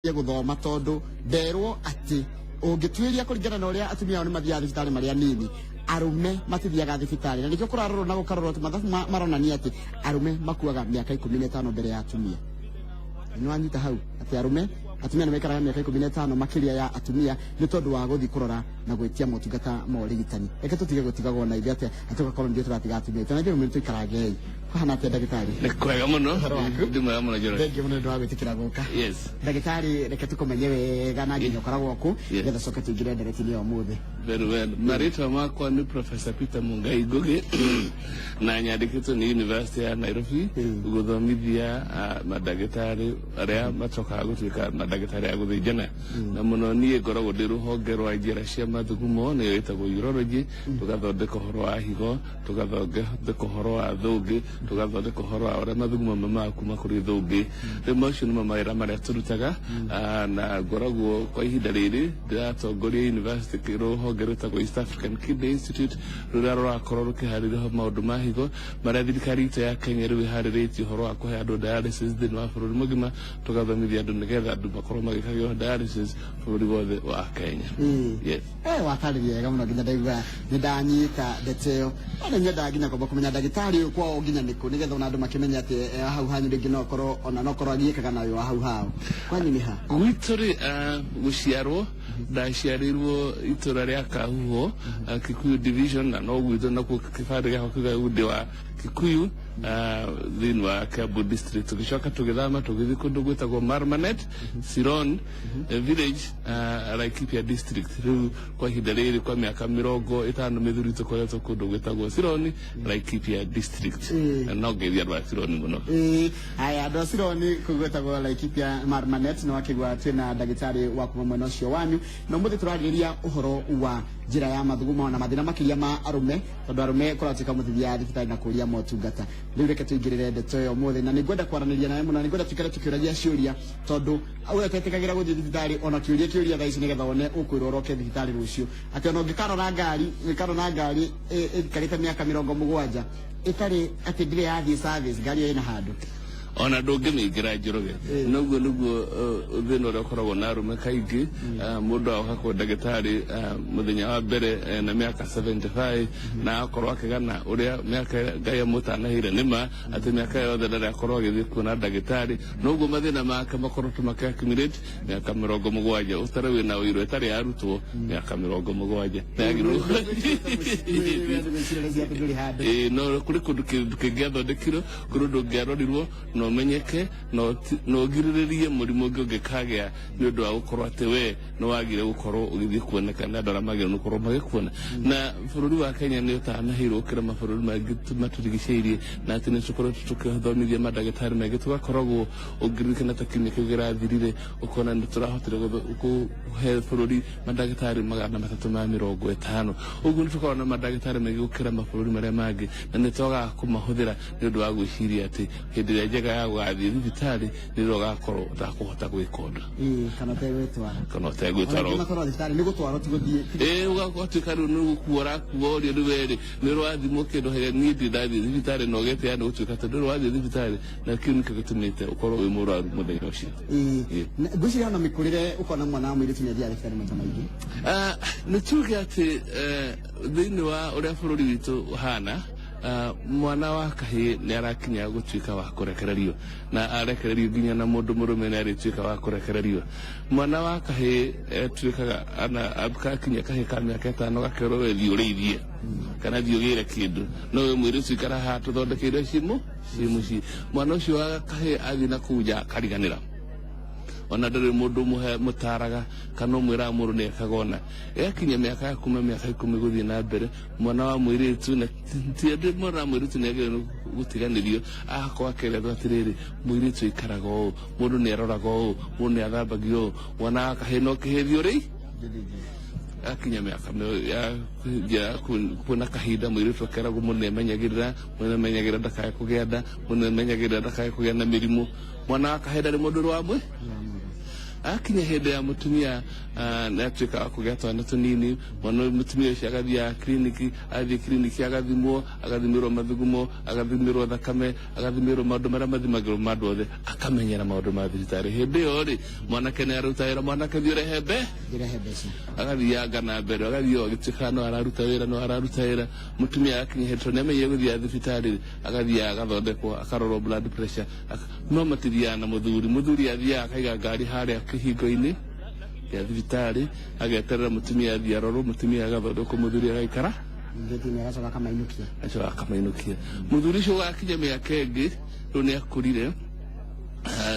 Gũthoma tondũ nderwo atĩ ũngĩtuĩria kũringana na ũrĩa atumia ao nĩ mathiaga thibitarĩ marĩ anini, arũme matithiaga thibitarĩ, na nĩkĩo kũrarorwo na gũkarorwo atĩ mathabu maronania atĩ arũme makuaga mĩaka 15 mbere ya atumia. Nĩ wanyita hau atĩ arũme, atumia nĩ maikaraga mĩaka 15 makĩria ya atumia nĩ tondũ wa gũthiĩ kũrora na gwĩtia motungata ma ũrigitani. Reke tũtige gũtigagwo na ithuĩ atĩ na tũgakorwo nĩ ithuĩ tũratiga atumia aitũ, na ithuĩ arũme nĩ tũikarangei. Kũhana atĩa, ndagĩtarĩ? Nĩ kwega mũno. Ũhoro waku? Ndĩ mwega mũno, Njoroge. Thengiũ mũno nĩ ũndũ wa gwĩtĩkĩra gũka. Yes. Ndagĩtarĩ, reke tũkũmenye wega na nginya ũkoragwo kũ, nĩgetha coke tũingĩre ndereti-inĩ ya ũmũthĩ. Very well. Marĩtwa makwa nĩ Professor Peter Mungai Ngugi na nyandĩkĩtwo nĩ University ya Nairobi gũthomithia mandagĩtarĩ arĩa macokaga gũtuĩka mandagĩtarĩ a gũthĩnjana, na mũno niĩ ngoragwo ndĩ rũhonge rwa njĩra cia mathugumo, nĩyo ĩtagwo urology. Tũgathondeka ũhoro wa higo, tũgathondeka ũhoro wa thũngĩ, tũgathondeka ũhoro wa ũrĩa mathugumo maumaga kuma kũrĩ thũngĩ. Rĩu macio nĩmo mawĩra marĩa tũrutaga. Na ngoragwo kwa ihinda rĩrĩ ndĩratongoria university rũhonge rwĩtagwo East African Kidney Institute, rũrĩa rũrakorwo rũkĩharĩria maũndũ ma higo marĩa thirikari itũ ya Kenya rĩu ĩharĩrĩtie, ũhoro wa kũhe andũ dialysis thĩinĩ wa bũrũri mũgima. Tũgathomithia andũ nĩgetha andũ makorwo magĩkagĩrwo dialysis bũrũri wothe wa Kenya. Yes. Watarĩria wega mũno nginya ndaigua nĩ ndanyita ndeto ĩyo. No nĩ nyendaga nginya kwamba kũmenya ndagĩtarĩ ũyũ kwao nginya nĩkũ, nĩgetha ona andũ makĩmenye atĩ hau hanyu rĩngĩ no korwo ona no korwo agiĩkaga na wĩ wa hau hao. Kwanyu nĩ ha? Gwitũ rĩ, gũciarwo ndaciarĩirwo itũra rĩa Kahuho, Kikuyu Division, na no gwitũ nakuo kĩbandĩ gĩakwa kiugaga ndĩ wa Kikuyu, thĩinĩ wa Kiambu District. Tũgĩcoka tũgĩthama tũgĩthiĩ kũndũ gwĩtagwo Marmanet Siron Village, Laikipia District. Rĩu kwa ihinda rĩrĩ, kwa mĩaka 50 mĩthiru, tũkoretwo kũndũ gwĩtagwo Sironi, Laikipia District. Na no ngeithia andũ a Sironi mũno. Ĩĩ, haya, andũ a Sironi kũu gwĩtagwo Laikipia Marmanet, nĩ wakĩgua twĩna ndagĩtarĩ wa kuma mwena ũcio wanyu, na ũmũthĩ tũrarĩrĩria ũhoro wa njĩra ya mathugumo na mathĩna makĩria ma arũme, tondũ arũme kũratuĩka mũtithiaga thibitarĩ na kũria motungata. Rĩu reke tũingĩrĩre ndeto ĩyo ũmũthĩ, na nĩ ngwenda kwaranĩria nawe mũno, na nĩ ngwenda tũikare tũkĩũragia ciũria, tondũ we ũtetĩkagĩra gũthiĩ thibitarĩ ona kĩũria kĩũria thaa ici nĩgetha wone ũkwĩrwo ũroke thibitarĩ rũciũ, atĩ ona ũngĩkarora ngari, ũngĩkarora ngari ĩikarĩte mĩaka 70 ĩtarĩ atĩ ndĩrĩ yathiĩ service, ngari ĩyo ĩna handũ. Ona ndũngĩmĩingĩra, Njoroge. Noguo nĩguo thĩna ũrĩa ũkoragwo na arũme kaingĩ. Mũndũ agoka kwĩ ndagĩtarĩ mũthenya wa mbere na mĩaka 75 na akorwo akĩgana ũrĩa mĩaka Ngai amũtanahĩire, nĩma atĩ mĩaka yothe ndarĩ akorwo agĩthiĩ kuona ndagĩtarĩ, noguo mathĩna make makoretwo makĩ accumulate mĩaka 70, ũtarĩ wĩna ũiro ĩtarĩ yarutwo mĩaka 70 na yagĩrĩirwo. Ĩĩ, no kũrĩ kũndũ kĩndũ kĩngĩathondekirwo, kũrĩ ũndũ ũngĩarorirwo na ũmenyeke na ũgirĩrĩrie mũrimũ ũngĩ ũngĩkagĩa nĩ ũndũ wa gũkorwo atĩ we nĩ wagire gũkorwo ũgĩthiĩ kuoneka nĩ andũ arĩa magĩrĩirwo nĩ gũkorwo magĩkuona. Na bũrũri wa Kenya nĩ ũtanahĩirwo gũkĩra mabũrũri mangĩ matũrigicĩirie, na atĩ nĩ tũkoretwo tũkĩthomithia mandagĩtarĩ maingĩ, tũgakoragwo ũngĩririkana ta kiumia kĩu kĩrathirire, ũkona nĩ tũrahotire kũhe bũrũri mandagĩtarĩ 350. Ũguo nĩ tũkoragwo na mandagĩtarĩ maingĩ gũkĩra mabũrũri marĩa mangĩ, na nĩ twagaga kũmahũthĩra nĩ ũndũ wa gwĩciria atĩ hĩndĩ ĩrĩa njega ya gũgathiĩ thibitarĩ nĩ rĩrĩa ũgakorwo ũtakũhota gwĩka ũndũ. Ĩĩ, kana ũtegwĩtwara. Kana ũtegwĩtwara. Ona angĩ matwarwo thibitarĩ nĩ gũtwarwo, ti gũthiĩ. Ĩĩ, ũgatuĩka rĩu nĩ gũkua ũrakua ũrĩa rĩu werĩ nĩ ũrathimwo kĩndũ harĩa niĩ ndirĩ ndathiĩ thibitarĩ, na ũgetĩa nĩ gũtuĩka tondũ ndũrĩ wathiĩ thibitarĩ, na kĩu nĩkĩo gĩtũmĩte ũkorwo wĩ mũrwaru mũthenya ũcio. Ĩĩ. Ngwĩciria ona mĩkũrĩre, ũkona mwana wa mũirĩtu nĩ athiaga thibitarĩ maita maingĩ. Nĩ tuge atĩ thĩinĩ wa ũrĩa bũrũri witũ ũhana, mwana wa kahĩĩ nĩ arakinya gũtuĩka wa kũrekererio, na arekererio nginya na mũndũ mũrũme nĩ arĩtuĩka wa kũrekererio. Mwana wa kahĩĩ atuĩkaga kakinya kahĩĩ ka mĩaka 5 gakerwo, "We thiĩ ũrĩithie kana thiĩ ũgĩre kĩndũ, no we mũirĩtu ikara haha tũthondekeire ciĩ mũciĩ." Mwana ũcio wa kahĩĩ athiĩ na kũu nja akariganĩra, ona ndarĩ mũndũ mũhe mũtaraga kana ũmwĩraga mũndũ nĩ ekaga. Ona ĩgakinya mĩaka ya kuma mĩaka 10 gũthiĩ na mbere, mwana wa mũirĩtu, na ti andũ, mwana wa mũirĩtu nĩ agĩrĩirwo gũtiganĩrio, agakorwo akĩrethwo atĩrĩrĩ, mũirĩtu aikaraga ũũ, mũndũ nĩ aroraga ũũ, mũndũ nĩ athambagio ũũ. Mwana wa kahĩĩ no kĩhĩthio rĩ akinya mĩaka ya kuona kahinda, mũirĩtu akeragwo mũndũ nĩ amenyagĩrĩra, mũndũ nĩ amenyagĩrĩra ndakae kũgĩa nda, mũndũ nĩ amenyagĩrĩra ndakae kũgĩa na mĩrimũ. Mwana wa kahĩĩ ndarĩ mũndũ ũrĩ wamwe. Akinya hĩndĩ ya mũtumia nĩ atuĩka wa kũgĩa twana tũnini, mwana ũyũ mũtumia ũcio agathiaga kiriniki, athiĩ kiriniki agathimwo, agathimĩrwo mathugumo, agathimĩrwo thakame, agathimĩrwo maũndũ marĩa mathimagĩrwo ma andũ othe, akamenyera maũndũ ma thibitarĩ. Hĩndĩ ĩyo rĩ, mwanake nĩ aruta wĩra, mwanake thiĩ ũrehe mbe, Ngĩrehe mbeca. Agathianga na mbere, agathiĩ o agĩtuĩkaga no araruta wĩra, no araruta wĩra. Mũtumia agakinya hĩndĩ tondũ nĩamenyire gũthiaga thibitarĩ rĩ, agathiaga agathondekwo, akarorwo blood pressure, no matithiaga na mũthuri. Mũthuri athiaga akaiga ngari harĩa kĩhingo-inĩ gĩa thibitarĩ, ageterera mũtumia athiĩ arorwo, mũtumia agathondekwo, mũthuri agaikara ngĩti-inĩ, agacoka akamainũkia. Acoka akamainũkia. Mũthuri ũcio ũgakinya mĩaka ĩngĩ rĩu nĩ akũrire,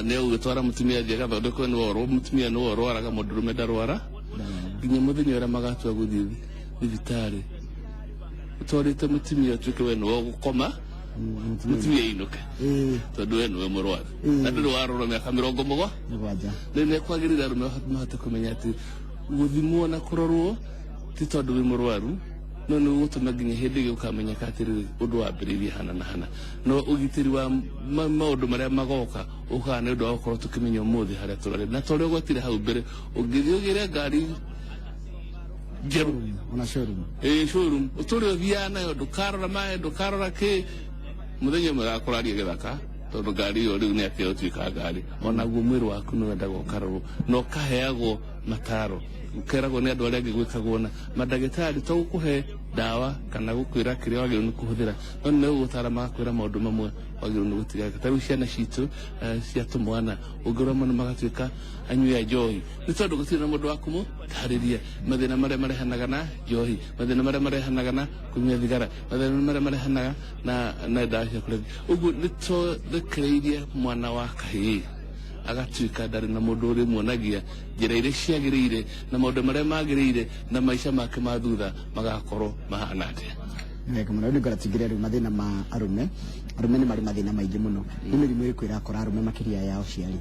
nĩ ũgĩtwara mũtumia athiĩ agathondekwo, nĩwe mũtumia nĩwe ũrwaraga, mũndũrũme ndarwara nginya mũthenya ũrĩa magatua gũthiĩ thibitarĩ. Ũtwarĩte mũtumia, ũtuĩke we nĩwe ũgũkoma, mũtumia ainũke, tondũ we nĩwe mũrwaru na ndũrĩ warorwo mĩaka 70. 7. Rĩu nĩ kwagĩrĩire arũme mahote kũmenya atĩ gũthimwo na kũrorwo ti tondũ wĩ mũrwaru, no nĩ gũgũtũma nginya hĩndĩ ĩngĩ ũkamenyeka atĩrĩrĩ, ũndũ wambĩrĩirie hana na hana, no ũgitĩri wa maũndũ marĩa magoka ũkaga nĩ ũndũ wa gũkorwo tũkĩmenya ũmũthĩ harĩa tũrarĩ na torĩa ũgwetire hau mbere, ũngĩthiĩ ũgĩre ngari njerũ ona showroom, ĩ showroom, ũtũre ũthiaga nayo, ndũkarora maĩ, ndũkarora kĩ, mũthenya ũmwe gakũraria gĩthaka, tondũ ngari ĩyo rĩu nĩ atĩa ũtuĩka ngari. Onaguo mwĩrĩ waku nĩ wendaga ũkarorwo na ũkaheagwo mataro, ũkeragwo nĩ andũ arĩa angĩ gwĩkagwo na mandagĩtarĩ, to gũkũhe ndawa kana gũkwĩra kĩrĩa wagĩrĩirwo nĩ kũhũthĩra, no nĩ megũgũtara, magakwĩra maũndũ mamwe wagĩrĩirwo nĩ gũtiga. Ta rĩu ciana citũ cia tũmwana, ũngĩrora mũno magatuĩka anyui a njohi, nĩ tondũ gũtirĩ na mũndũ wa kũmũtarĩria mathĩna marĩa marehanaga na njohi, mathĩna marĩa marehanaga na kũnyua thigara, mathĩna marĩa marehanaga na ndawa cia kũrebia. Ũguo nĩ tũrekereirie mwana wa kahĩĩ agatuĩka ndarĩ na mũndũ ũrĩmuonagia njĩra iria ciagĩrĩire na maũndũ marĩa magĩrĩire, na maica make ma thutha magakorwo mahana atĩa. Wega mũno. Rĩu nĩngwenda tũingĩre rĩu mathĩna ma arũme. Arũme nĩ marĩ mathĩna maingĩ mũno. Nĩ mĩrimũ ĩrĩkũ ĩrakora arũme makĩria ya ũciari?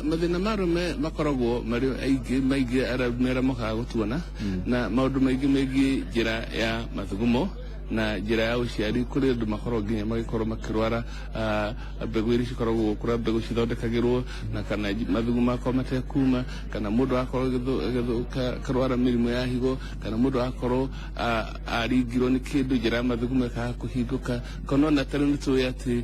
Mathĩna ma arũme makoragwo marĩ aingĩ maingĩ, arũme arĩa mokaga gũtuona na maũndũ maingĩ megiĩ njĩra ya mathugumo na njĩra ya ũciari. Kũrĩ andũ makoragwo nginya magĩkorwo makĩrwara mbegũ iria cikoragwo kũrĩa mbegũ cithondekagĩrwo, na kana mathugumo makorwo matekuma, kana mũndũ akorwo akarwara mĩrimũ ya higo, kana mũndũ akorwo aringirwo nĩ kĩndũ, njĩra ya mathugumo ĩkaga kũhingũka. Kana ona tarĩu nĩ tũĩ atĩ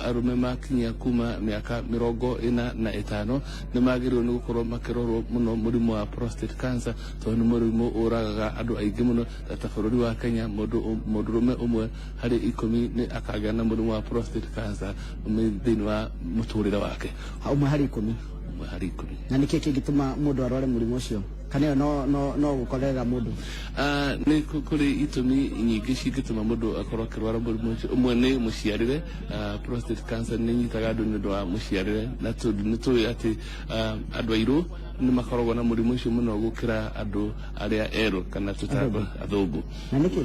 arũme makinyia kuma mĩaka 45 nĩ magĩrĩirwo nĩ gũkorwo makĩrorwo mũno mũrimũ wa prostate cancer, tondũ nĩ mũrimũ ũragaga andũ aingĩ mũno. Ta bũrũri wa Kenya, mũndũrũme ũmwe harĩ 10 nĩ akagĩa na mũrimũ wa prostate cancer thĩinĩ wa mũtũrĩre wake. Ũmwe harĩ 10? Ũmwe harĩ 10. Na nĩkĩ kĩngĩtũma mũndũ arware mũrimũ ũcio, kana ĩyo no gũkorerera mũndũ? Nĩ kũrĩ itũmi nyingĩ cingĩtũma mũndũ akorwo akĩrwara mũrimũ ũcio. Ũmwe nĩ mũciarĩre. Prostate cancer nĩ inyitaga andũ nĩ ũndũ wa mũciarĩre, na tondũ nĩ tũĩ atĩ andũ airũ nĩ makoragwo na mũrimũ ũcio mũno gũkĩra andũ arĩa erũ, kana tũtagwo athũngũ. Na nĩkĩ?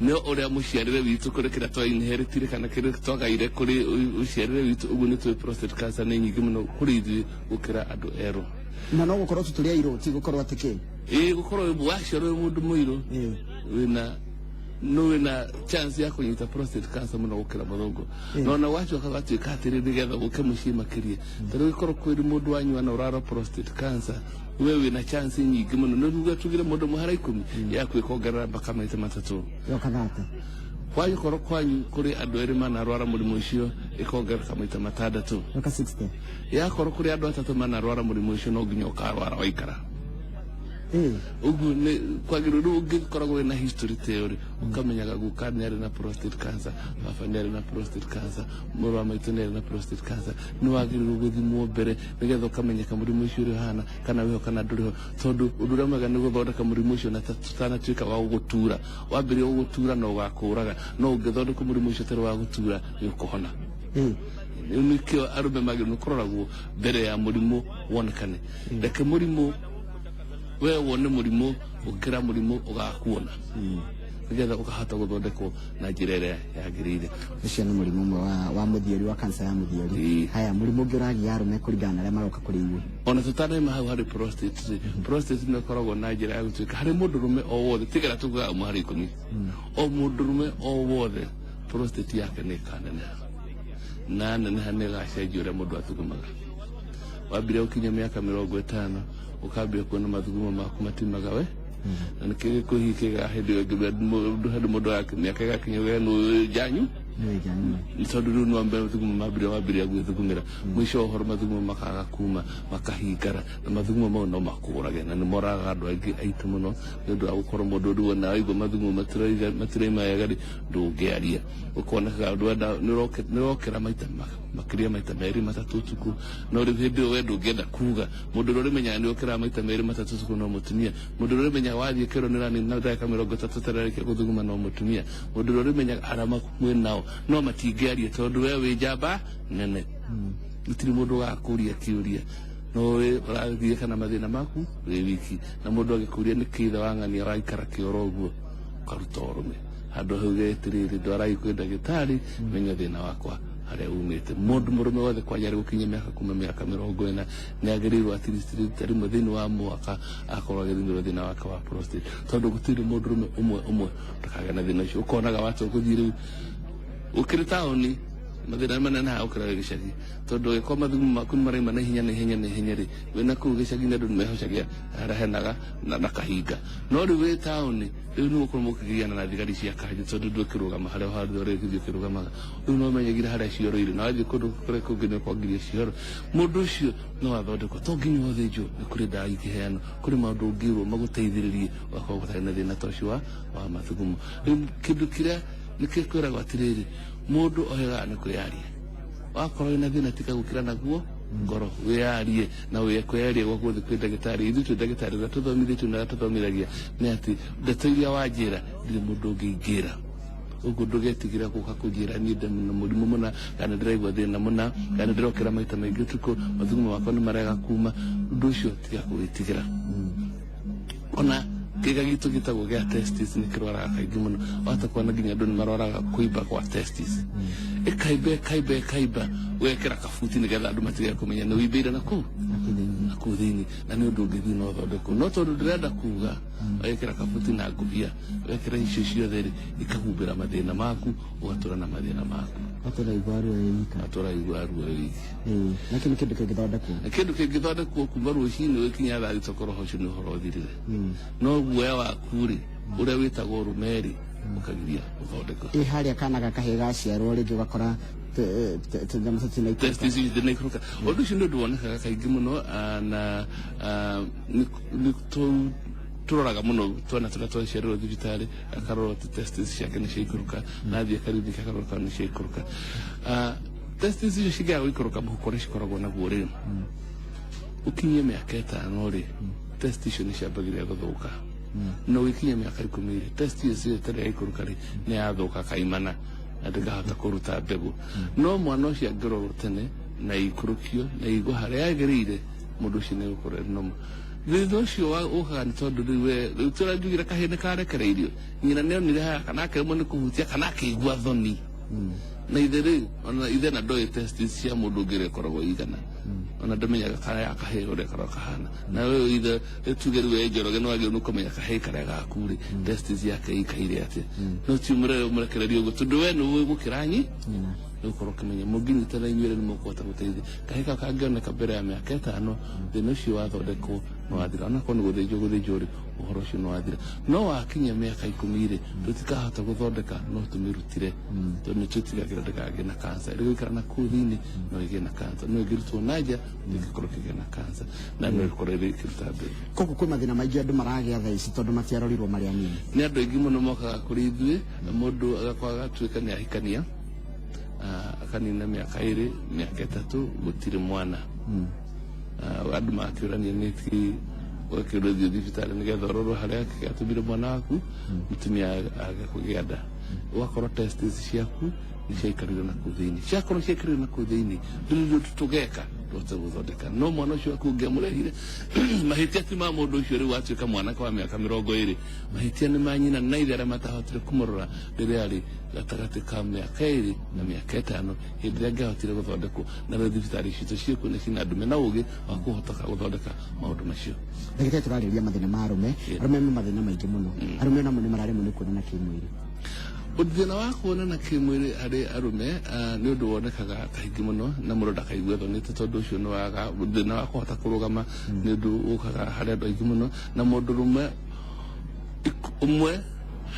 Nĩ ũrĩa mũciarĩre witũ, kũrĩ kĩrĩa twa-inheritire kana kĩrĩa twagaire kũrĩ ũciarĩre witũ. Ũguo nĩ tũĩ prostate cancer nĩ nyingĩ mũno kũrĩ ithuĩ gũkĩra andũ erũ. Na no gũkorwo tu tũrĩ airũ, ti gũkorwo atĩ kĩ? Ĩĩ, gũkorwo waciarwo wĩ mũndũ mũirũ, wĩna no wĩna chance ya kũnyita prostate cancer mũno gũkĩra mũthũngũ. No ona wacoka gatuĩka atĩrĩ, nĩgetha ũke mũciĩ makĩria, tarĩu ĩkorwo kwĩrĩ mũndũ wanyu ana ũrarora prostate cancer, we wĩna chance nyingĩ mũno. Nĩ ruga tugire mũndũ ũmwe harĩ 10, yaku ĩkongerera mpaka maita matatũ. Yoka thate. Kwanyu korwo kwanyu kũrĩ andũ erĩ manarwara mũrimũ ũcio, ĩkongerereka maita matandatũ. Yoka 60. Yakorwo kũrĩ andũ atatũ manarwara mũrimũ ũcio, no nginya ũkarwara waikara. Ũguo nĩ kwagĩrĩirwo rĩu ũngĩkoragwo wĩna history ta ĩyo rĩ, ũkamenyaga guka nĩ arĩ na prostate cancer, baba nĩ arĩ na prostate cancer, mũrũ wa maitũ nĩ arĩ na prostate cancer, nĩ wagĩrĩirwo gũthimwo mbere nĩgetha ũkamenyeka mũrimũ ũcio ũrĩa ũhana, kana wĩho kana ndũrĩho. Tondũ ũndũ ũrĩa mwega nĩ gũthondeka mũrimũ ũcio na tũtanatuĩka wa gũgũtura. Wambĩrĩria gũgũtura no ũgakũraga, no ũngĩthondeka mũrimũ ũcio ũtarĩ wa gũtura, nĩ ũkũhona. Rĩu nĩkĩo arũme magĩrĩirwo nĩ kũroragwo mbere ya mũrimũ wonekane. Reke mũrimũ we wone mũrimũ ũkĩra mũrimũ ũgakuona, nĩgetha ũkahota gũthondekwo na njĩra ĩrĩa yagĩrĩire. Ũcio nĩ mũrimũ ũmwe wa mũthiori, wa kansa ya mũthiori. Haya, mũrimũ ũngĩ ũragia arũme kũringana na arĩa maroka kũrĩ inyuĩ? Ona tũtanaima hau harĩ prostate rĩ, prostate nĩ ĩkoragwo na njĩra ya gũtuĩka harĩ mũndũrũme o wothe, tigera tugaga ũmwe harĩ 10, o mũndũrũme o wothe prostate yake nĩ ĩkaneneha, na neneha nĩ ĩgacenjia ũrĩa mũndũ athugumaga. Wambire gũkinya mĩaka 50 ũkambia kuona mathugumo maku matiumaga we na nĩkĩo gĩkũhi kĩga hĩndĩ ĩyo ĩngĩ handũ mũndũ mĩaka ĩgakinya ũgĩa nĩ njanyu nĩ tondũ rĩu nĩ wambere mathugumo mambire wambiria gwĩthugumĩra mũico wa ũhoro mathugumo makaga kuma makahingara na mathugumo mau no makũrage na nĩ moragaga andũ aingĩ aitũ mũno nĩ ũndũ wa gũkorwo mũndũ rĩu ona waigua mathugumo matiraima wega rĩ ndũngĩaria ũkonekaga ndwenda nĩ ũrokĩra maita makĩria maita merĩ matatũ ũtukũ no rĩu hĩndĩ ĩyo we ndũngĩenda kuga mũndũ ũrĩa ũrĩmenyaga nĩ ũkĩraga maita merĩ matatũ ũtukũ no mũtumia mũndũ ũrĩa ũrĩmenyaga wathiĩ kĩoro nĩ ũranina ndagĩka 30 ũtararĩkia gũthuguma no mũtumia mũndũ ũrĩa ũrĩmenyaga arĩa mwĩ nao no matingĩaria tondũ we wĩ njamba nene gũtirĩ mũndũ ũgakũria kĩũria no wĩ ũrathiĩ kana mathĩna maku wĩ wiki na mũndũ agĩkũria nĩ kĩ ithe wa ng'ania ũraikara kĩoro ũguo ũkaruta ũrũme handũ hau getĩrĩrĩ ndwarai kwĩ ndagĩtarĩ menya thĩna wakwa harĩa umĩte mũndũ mũrũme wothe kwanja arĩ gũkinyia mĩaka kuma mĩaka 40 nĩ agĩrĩirwo at least rita rĩmwe thĩinĩ wa mwaka akorwo agĩthimĩrwo thĩna wake wa prostate tondũ gũtirĩ mũndũ ũrũme ũmwe ũmwe ũtakagĩa na thĩna ũcio ũkonaga watua gũthiĩ rĩu ũkĩrĩ taũni mathĩna manene haha ũkĩra wĩ gĩcagi tondũ ũgĩkorwo mathugumo maku nĩ maraima na ihenya na ihenya na ihenya rĩ wĩna kũu gĩcagi-inĩ andũ nĩ mehocagia harĩa henaga na kahinga no rĩu wĩ taũni rĩu nĩ gũkorwo mũkĩgiana na thigari cia kanjũ tondũ ndũkĩrũgama harĩa handũ ũrĩa ũgĩthiĩ ũkĩrũgamaga rĩu no ũmenyagire harĩa cioro irĩ na wathiĩ kũndũ kũrĩa kũngĩ nĩ ũkwangiria cioro mũndũ ũcio no athondekwo to nginya ũthĩnjwo nĩ kũrĩ ndawa ingĩheanwo kũrĩ maũndũ ũngĩrwo magũteithĩrĩrie ũgakorwo gũtarĩ na thĩna ta ũcio wa mathugumo rĩu kĩndũ kĩrĩa nĩkĩo kwĩragwo atĩrĩrĩ mũndũ ohegaga nĩ kwĩyaria wakorwo wĩna thĩna tiga gũkĩra naguo ngoro wĩyarie na kwĩyaria gwaku gũthiĩ kwĩ ndagĩtarĩ ithuĩ twĩ ndagĩtarĩ ũrĩa tũthomithĩtio na ũrĩa tũthomithagia nĩ atĩ ndeto iria wanjĩra ndirĩ mũndũ ũngĩ ingĩra ũguo ndũgetigĩra gũka kũnjĩra niĩ ndĩ na mũrimũ mũna kana ndĩraigua thĩna mũna kana ndĩrokĩra maita maingĩ ũtukũ mathugumo makwa nĩ marega kuma ũndũ ũcio tiga kũwĩtigĩra ona kĩga gitũ gĩtagwo gĩa testis nĩ kĩrwaraga kaingĩ mũno wahota kuona nginya andũ nĩ marwaraga kũimba kwa testis ĩkaimba ĩkaimba ĩkaimba ũgekĩra kabuti nĩgetha andũ matige kũmenya nĩ ũimbĩire na kũu na kũu thĩinĩ na nĩ ũndũ ũngĩthiĩ na ũthondekwo no tondũ ndĩrenda kuga ũgekĩra kabuti na ngũbia ũgekĩra icio ciothe rĩ ikahumbĩra mathĩna maku ũgatũra na mathĩna maku Atũraigua ruo wĩ wika ũgatũra igua ruo wiki na kĩu nĩ kĩndũ kĩngĩthondekwo na kĩndũ kĩngĩthondekwo kuma rũcinĩ gũkinya thaa thita ũkorwo ũcio nĩ ũhoro ũthirire no guoya waku rĩ ũrĩa wĩtagwo ũrũme rĩ ũkagiria ũthondekwo ĩ harĩa kana gakahĩ gaciarwo rĩngĩ ũgakora tũnyamũ tũtinaikũrũka testis itinaikũrũka ũndũ ũcio nĩ ũndũ wonekaga kaingĩ mũno na nĩ tũroraga mũno twana tũrĩa twaciarĩrwo thibitarĩ akarorwo atĩ testis ciake nĩ ciaikũrũka na athiĩ akarinithia akarorwo kana nĩ ciaikũrũka testis icio cingĩaga gũikũrũka mũhuko ũrĩa cikoragwo naguo rĩ ũkinyie mĩaka 5 rĩ test icio nĩ ciambagĩrĩria gũthũka na ũgĩkinya mĩaka 10 rĩ test icio ciothe ĩtarĩ yaikũrũka rĩ nĩ yathũka kaimana na ndĩkahota kũruta mbegũ no mwana ũcio angĩrorwo tene na ikũrũkio na igwo harĩa yagĩrĩire mũndũ ũcio nĩ egũkorwo arĩ normal thĩna ũcio ũkaga nĩ tondũ rĩu we rĩu tũranjugire kahĩĩ nĩ karekereirio nyina nĩ onire haha kana akĩremwo nĩ kũhutia kana akĩigua thoni na ithe rĩu ona ithe na ndoĩ testis cia mũndũ ũngĩ ũrĩa ĩkoragwo igana ona ndamenyaga kana ya kahĩĩ ũrĩa ĩkoragwo kahana na wewe ithe tuge rĩu we Njoroge nĩ wagĩrĩirwo nĩ kũmenya kahĩĩ karĩa gaku rĩ testis yake ikaire atĩa no ti ũmũrekererie ũguo tondũ we nĩ ũĩ gũkĩra nyina nĩ gũkorwo ũkĩmenya mũngĩnyitana inyuĩ nĩ mũkũhota gũteithia kahĩĩ kau kangĩoneka mbere ya mĩaka 5 thĩna ũcio wathondekwo nĩ wathira onakorwo nĩ gũthĩnjwo gũthĩnjwo rĩ ũhoro ũcio nĩ wathira no wakinya mĩaka 10 rĩ tũtikahota gũthondeka no tũmĩrutire tondũ nĩ tũtigagĩra ndĩkagĩe na cancer ĩrĩ gũikara na kũu thĩinĩ no ĩgĩe na cancer no ĩngĩrutwo na nja ĩngĩkorwo ĩkĩgĩa na cancer na no ĩkorwo ĩrĩ ĩkĩruta mbegũ koguo kwĩ mathĩna maingĩ andũ maragĩa thaa ici tondũ matiarorirwo marĩ anini nĩ andũ aingĩ mũno mokaga kũrĩ ithuĩ mũndũ agakorwo agatuĩka nĩ ahikania akanina mĩaka 2 mĩaka 3 gũtirĩ mwana andũ makĩũrania nĩkĩ ũgakĩrwo thiĩ thibitarĩ nĩgetha ũrorwo harĩa gĩatũmire mwana waku mũtumia age kũgĩa nda ũgakorwo testis ciaku nĩ ciaikarire na kũu thĩinĩ ciakorwo ciaikarire na kũu thĩinĩ rĩu tũgeka tũhote gũthondeka no mwana ũcio waku ũngĩamũrehire mahĩtia ti ma mũndũ ũcio rĩu watuĩka mwanake wa mĩaka 20 mahĩtia nĩ ma nyina na ithe arĩa matahotire kũmũrora rĩrĩa arĩ gatagatĩ ka mĩaka 2 na mĩaka 5 hĩndĩ ĩrĩa angĩahotire gũthondekwo na rĩu thibitarĩ citũ ciĩkuo nĩ cina andũ mena ũgĩ wa kũhota gũthondeka maũndũ macio ndagĩtarĩ tũrarĩrĩria mathĩna ma arũme arũme me mathĩna maingĩ mũno arũme onamo nĩ mararemwo nĩ kuonana kĩmwĩrĩ Thĩna wa kuonana kĩmwĩrĩ harĩ arũme nĩ ũndũ wonekaga kaingĩ mũno na mũndũ ndakaigue thoni tondũ ũcio nĩ waga thĩna wa kũhota kũrũgama nĩ ũndũ ũkaga harĩ andũ aingĩ mũno na mũndũrũme ũmwe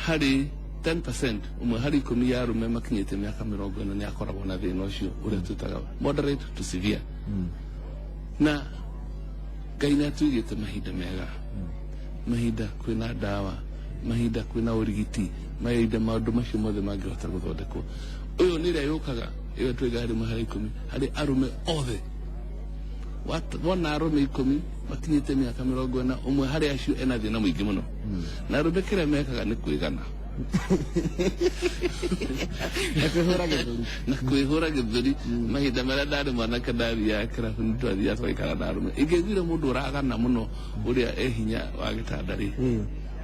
harĩ 10%, ũmwe harĩ 10 ya arũme makinyĩte mĩaka 40 nĩ akoragwo na thĩna ũcio ũrĩa twĩtaga moderate to severe. Na Ngai nĩ atuigĩte mahinda mega, mahinda kwĩna ndawa, mahinda kwĩna ũrigiti, mahinda maũndũ macio mothe mangĩhota gũthondekwo. Ũyũ nĩ ĩrĩa yũkaga ĩyo twĩga harĩ ũmwe harĩ 10 harĩ arũme othe. Wona arũme 10 makinyĩte mĩaka 40, ũmwe harĩ acio ena thĩna mũingĩ mũno. Na arũme kĩrĩa mekaga nĩ kwĩgana na kwĩhũra gĩthũri. Na kwĩhũra gĩthũri. Mahinda marĩa ndarĩ mwanake ndathiaga kĩrabu nĩ twathiaga tũgaikara na arũme, ingĩaiguire mũndũ ũragana mũno ũrĩa e hinya wa gĩtanda rĩ,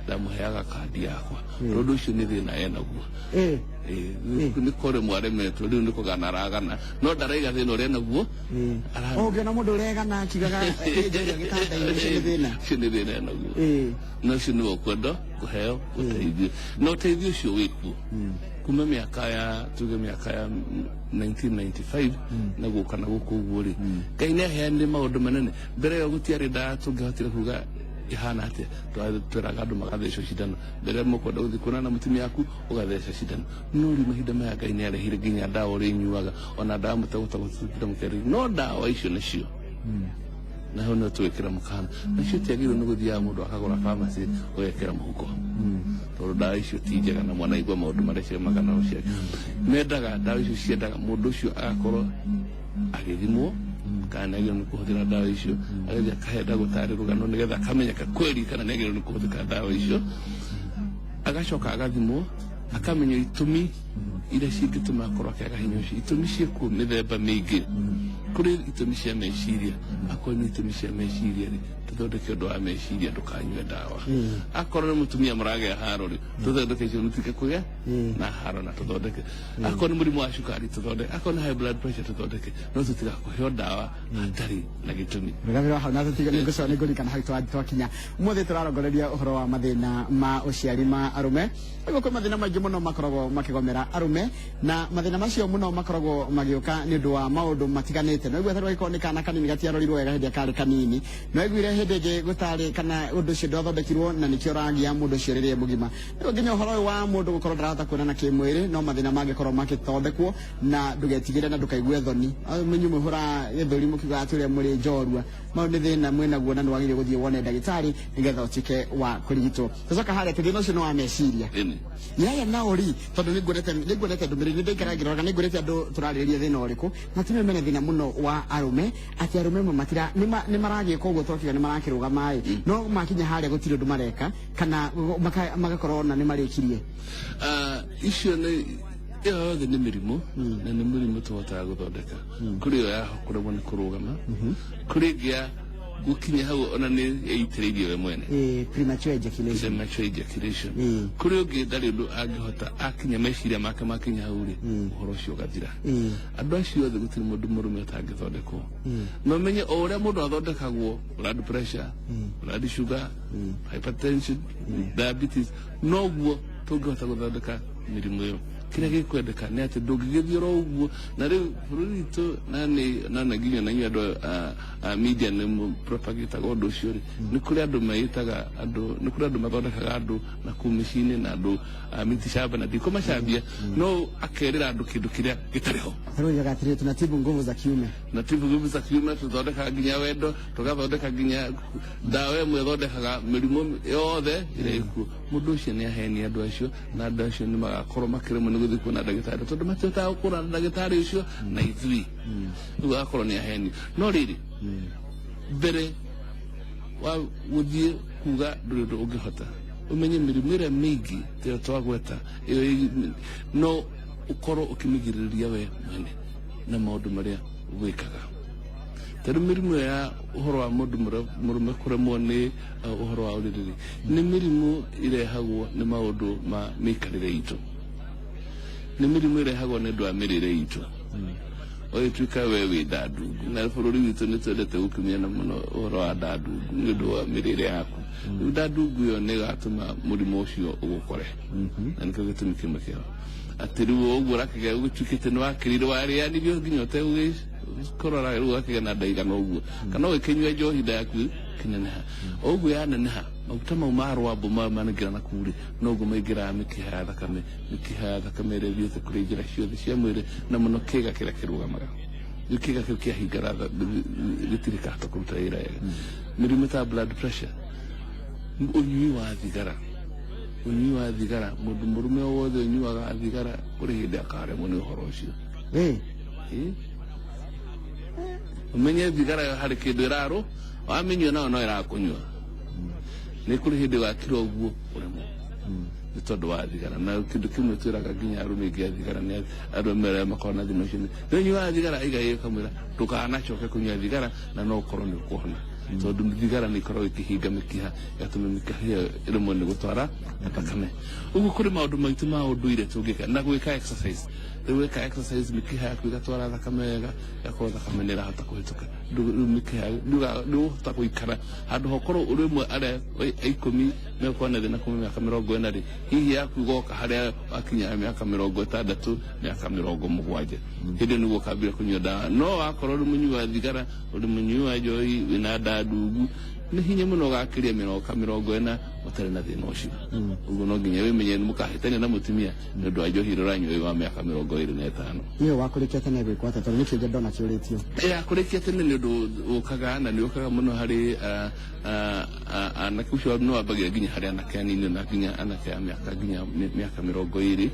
ndamũheaga kandi yakwa tondũ ũcio nĩ thĩna enaguo. Nĩ kũremwo aremetwo rĩu nĩ kũgana aragana no ndaraiga thĩna ũrĩa enaguo. Ũngĩona mũndũ ũregana akiugaga nĩ gĩtanda-inĩ, ũcio nĩ thĩna. Ũcio nĩ thĩna enaguo. Na ũcio nĩwe ũkwenda kũheo ũteithio na ũteithio ũcio wĩkuo kuma mĩaka ya tuge mĩaka ya 1995 na gũka na gũkũ ũguo rĩ, Ngai nĩ aheanire maũndũ manene. Mbere ĩyo gũtiarĩ ndawa tũngĩhotire kuga ihana atĩa. Twĩraga andũ magathecwo cindano mbere mũkwenda gũthiĩ kuonana na mũtumia waku, ũgatheca cindano. No rĩu mahinda maya Ngai nĩ arehire nginya ndawa ũrĩa inyuaga ona ndawa mũtegũta gũtindĩra mũkerĩ, no ndawa icio nĩcio na hau no twĩkĩra mũkana nacio tiagĩrĩirwo nĩ gũthiaga mũndũ akagũra pharmacy ũgekĩra mũhuko tondũ ndawa icio ti njega na mwana aigua maũndũ marĩa ciamaga nao ciake mendaga ndawa icio ciendaga mũndũ ũcio agakorwo agĩthimwo kana nĩ agĩrĩirwo nĩ kũhũthĩra ndawa icio, agathiĩ akahe ndagĩtarĩ rũgano nĩgetha akamenyeka kweli kana nĩ agĩrĩirwo nĩ kũhũthĩka ndawa icio, agacoka agathimwo akamenya itũmi iria cingĩtũma akorwo akĩaga hinya ũcio. Itũmi ciĩkuo mĩthemba mĩingĩ. Kũrĩ itũmi cia meciria. Akorwo nĩ itũmi cia meciria rĩ, tũthondeke ũndũ wa meciria, ndũkanyue ndawa. Akorwo nĩ mũtumia mũragĩa haro rĩ, tũthondeke icio mũtige kũgĩa na haro na tũthondeke. Akorwo nĩ mũrimũ wa cukari tũthondeke, akorwo nĩ high blood pressure tũthondeke, no tũtigakũheo ndawa hatarĩ na gĩtũmi. Rũgamĩrĩra hau na tũtige nĩ ngũcoka nĩ ngũririkana hau twakinya. Ũmũthĩ tũrarongoreria ũhoro wa mathĩna ma ũciari ma arũme. Nĩguo kwĩ mathĩna maingĩ mũno makoragwo makĩgomera arũme na mathĩna macio mũno makoragwo magĩũka nĩ ũndũ wa maũndũ matiganĩte. No igua tarĩu angĩkorwo nĩ kana kanini gatiarorirwo wega hĩndĩ ĩrĩa karĩ kanini, no iguire hĩndĩ ĩngĩ gũtarĩ kana ũndũ ũcio ndwathondekirwo na nĩkĩo ũragia mũndũ ũcio rĩrĩa e mũgima. Rĩu nginya ũhoro ũyũ wa mũndũ gũkorwo ndarahota kuonana kĩmwĩrĩ no mathĩna mangĩkorwo magĩthondekwo na ndũgetigĩre na ndũkaigue thoni. Inyuĩ mwĩhũraga gĩthũri mũkiugaga atĩ ũrĩa mũrĩ njorua, mau nĩ thĩna mwĩnaguo na nĩ wagĩrĩire gũthiĩ wone ndagĩtarĩ nĩgetha ũtuĩke wa kũrigitwo. Tũcoka harĩa atĩ thĩna ũcio nĩ wa meciria. Yaya nao rĩ, tondũ nĩ nguonete ndũmĩrĩri nĩ ndaikara ngĩroraga nĩ nguonete andũ tũrarĩrĩria thĩna ũrĩkũ na atumia mena thĩna mũno wa arũme atĩ arũme amwe matira nĩ maragĩka ũguo twakiuga nĩ marakĩrũgama ĩ, no makinya harĩa gũtirĩ ũndũ mareka kana magakorwo ona nĩ marĩkirie. Icio nĩ ĩyo yothe nĩ mĩrimũ na nĩ mĩrimũ tũhotaga gũthondeka. Kũrĩ ĩyo ya kũremwo nĩ kũrũgama, kũrĩ ĩngĩ ya gũkinya hau ona nĩ ĩitĩrĩirie we mwene. Premature ejaculation. Premature ejaculation. Kũrĩ ũngĩ ndarĩ ũndũ angĩhota akinya meciria make makinya hau rĩ, ũhoro ũcio ũgathira. Andũ acio othe gũtirĩ mũndũ mũrũme ũtangĩthondekwo. No menye o ũrĩa mũndũ athondekagwo blood pressure, blood sugar, hypertension, diabetes, noguo tũngĩhota gũthondeka mĩrimũ ĩyo. Kĩrĩa gĩkwendeka nĩ atĩ ndũngĩgĩthiĩ oro ũguo na rĩu bũrũri witũ na nĩ na na nginya na inyuĩ andũ a media nĩ propagataga ũndũ ũcio rĩ, nĩ kũrĩ andũ meĩtaga andũ, nĩ kũrĩ andũ mathondekaga andũ na kũu mĩciĩ-inĩ na andũ a miti shamba na ndikũmacambia no akerĩra andũ kĩndũ kĩrĩa gĩtarĩ ho. Rĩu oigaga atĩrĩrĩ, tunatibu nguvu za kiume. Na tibu nguvu za kiume, tũthondekaga nginya wendo, tũgathondeka nginya ndawa ĩmwe ĩthondekaga mĩrimũ yothe ĩrĩa ĩkuo. Mũndũ ũcio nĩ aheni andũ acio na andũ acio nĩ magakorwo makĩremwo nĩ gũthiĩ kuona ndagĩtarĩ tondũ matihotaga gũkũrana na ndagĩtarĩ ũcio na ithuĩ rĩu agakorwo nĩ aheni. No rĩrĩ, mbere wa gũthiĩ kuga ndũrĩ ũndũ ũngĩhota, ũmenye mĩrimũ ĩrĩa mĩingĩ ĩyo twagweta ĩyo no ũkorwo ũkĩmĩgirĩrĩria we mwene na maũndũ marĩa wĩkaga. Tondũ mĩrimũ ĩyo ya ũhoro wa mũndũ mũrũme kũremwo nĩ ũhoro wa ũrĩrĩ nĩ mĩrimũ ĩrehagwo nĩ maũndũ ma mĩikarĩre itũ, nĩ mĩrimũ ĩrehagwo nĩ ũndũ wa mĩrĩre itũ. Ũgĩtuĩka we wĩ nda ndungu, na bũrũri witũ nĩ twendete gũkĩmena mũno ũhoro wa nda ndungu nĩ ũndũ wa mĩrĩre yaku. Rĩu nda ndungu ĩyo nĩ ĩgatũma mũrimũ ũcio ũgũkore, na nĩkĩo gĩtũmi kĩmwe kĩao atĩ rĩu ũguo ũrakĩgĩa ũgĩtuĩkĩte nĩ wakĩrire warĩanirio nginya ũtegũkĩrora, rĩu ũgakĩgĩa na nda igana ũguo, kana ũgĩkĩnyua njohi, nda yaku ĩkĩneneha o ũguo. Yaneneha, maguta mau ma rwambũ manaingĩra na kuu rĩ, noguo maingĩraga mĩkiha ya thakame, mĩkiha ya thakame ĩrĩa ĩthiĩte kũrĩ njĩra ciothe cia mwĩrĩ, na mũno kĩga kĩrĩa kĩrũgamaga. Rĩu kĩga kĩu kĩahingara, gĩtirĩ kahota kũruta wĩra wega. Mĩrimũ ta blood pressure, ũnyui wa thigara, ũnyui wa thigara, mũndũ mũrũme o wothe ũnyuaga thigara kũrĩ hĩndĩ akaremwo nĩ ũhoro ũcio. Ĩ? Ũmenye thigara ĩyo harĩ kĩndũ ĩrarũ wamĩnyua nayo no ĩrakũnyua, nĩ kũrĩ hĩndĩ wakira ũguo ũremwo nĩ tondũ wa thigara. Na kĩndũ kĩmwe twĩraga nginya arũme aingĩ a thigara nĩ arũme arĩa makoragwo na thĩna ũcio, nĩ ũnyuaga thigara, iga ĩkamwĩra ndũkanacoke kũnyua thigara, na no ũkorwo nĩ ũkũhona, tondũ thigara nĩ ikoragwo ĩkĩhinga mĩkiha, ĩgatũma mĩkiha ĩyo ĩremwo nĩ gũtwara thakame. Ũguo kũrĩ maũndũ maitũ ma ũndũire tũngĩka na gwĩka exercise. Rĩu weka exercise, mĩkiha yaku ĩgatwara thakame wega, ĩgakorwo thakame nĩ ĩrahota kũhĩtũka. Rĩu mĩkiha ndũgũhota gũikara handũ hokorwo ũrĩ ũmwe arĩa 10 megũkorwo na thĩna kuma mĩaka 40 rĩ, hihi yaku igoka harĩa wakinya mĩaka 60, mĩaka 70, hĩndĩ ĩyo nĩguo ũkambia kũnyua ndawa. No wakorwo ũrĩ mũnyui wa thigara, ũrĩ mũnyui wa njohi, wĩna nda ndungu, nĩ hinya mũno ũgakĩria mĩaka 40 ũtarĩ na thĩna ũcio. Ũguo no nginya wĩmenye nĩ mũkahĩtania na mũtumia nĩ ũndũ wa njohi ĩrĩa ũranyua wĩ wa mĩaka 25. Nĩwe wa kũrĩkia tene gwĩkwo atĩa? Tondũ nĩ kĩũria ndona kĩũrĩtio. Ya kũrĩkia tene nĩ ũndũ ũkaga, na nĩ ũkaga mũno harĩ anake ũcio, nĩ wambagia nginya harĩ anake anini na nginya anake a mĩaka nginya mĩaka 20.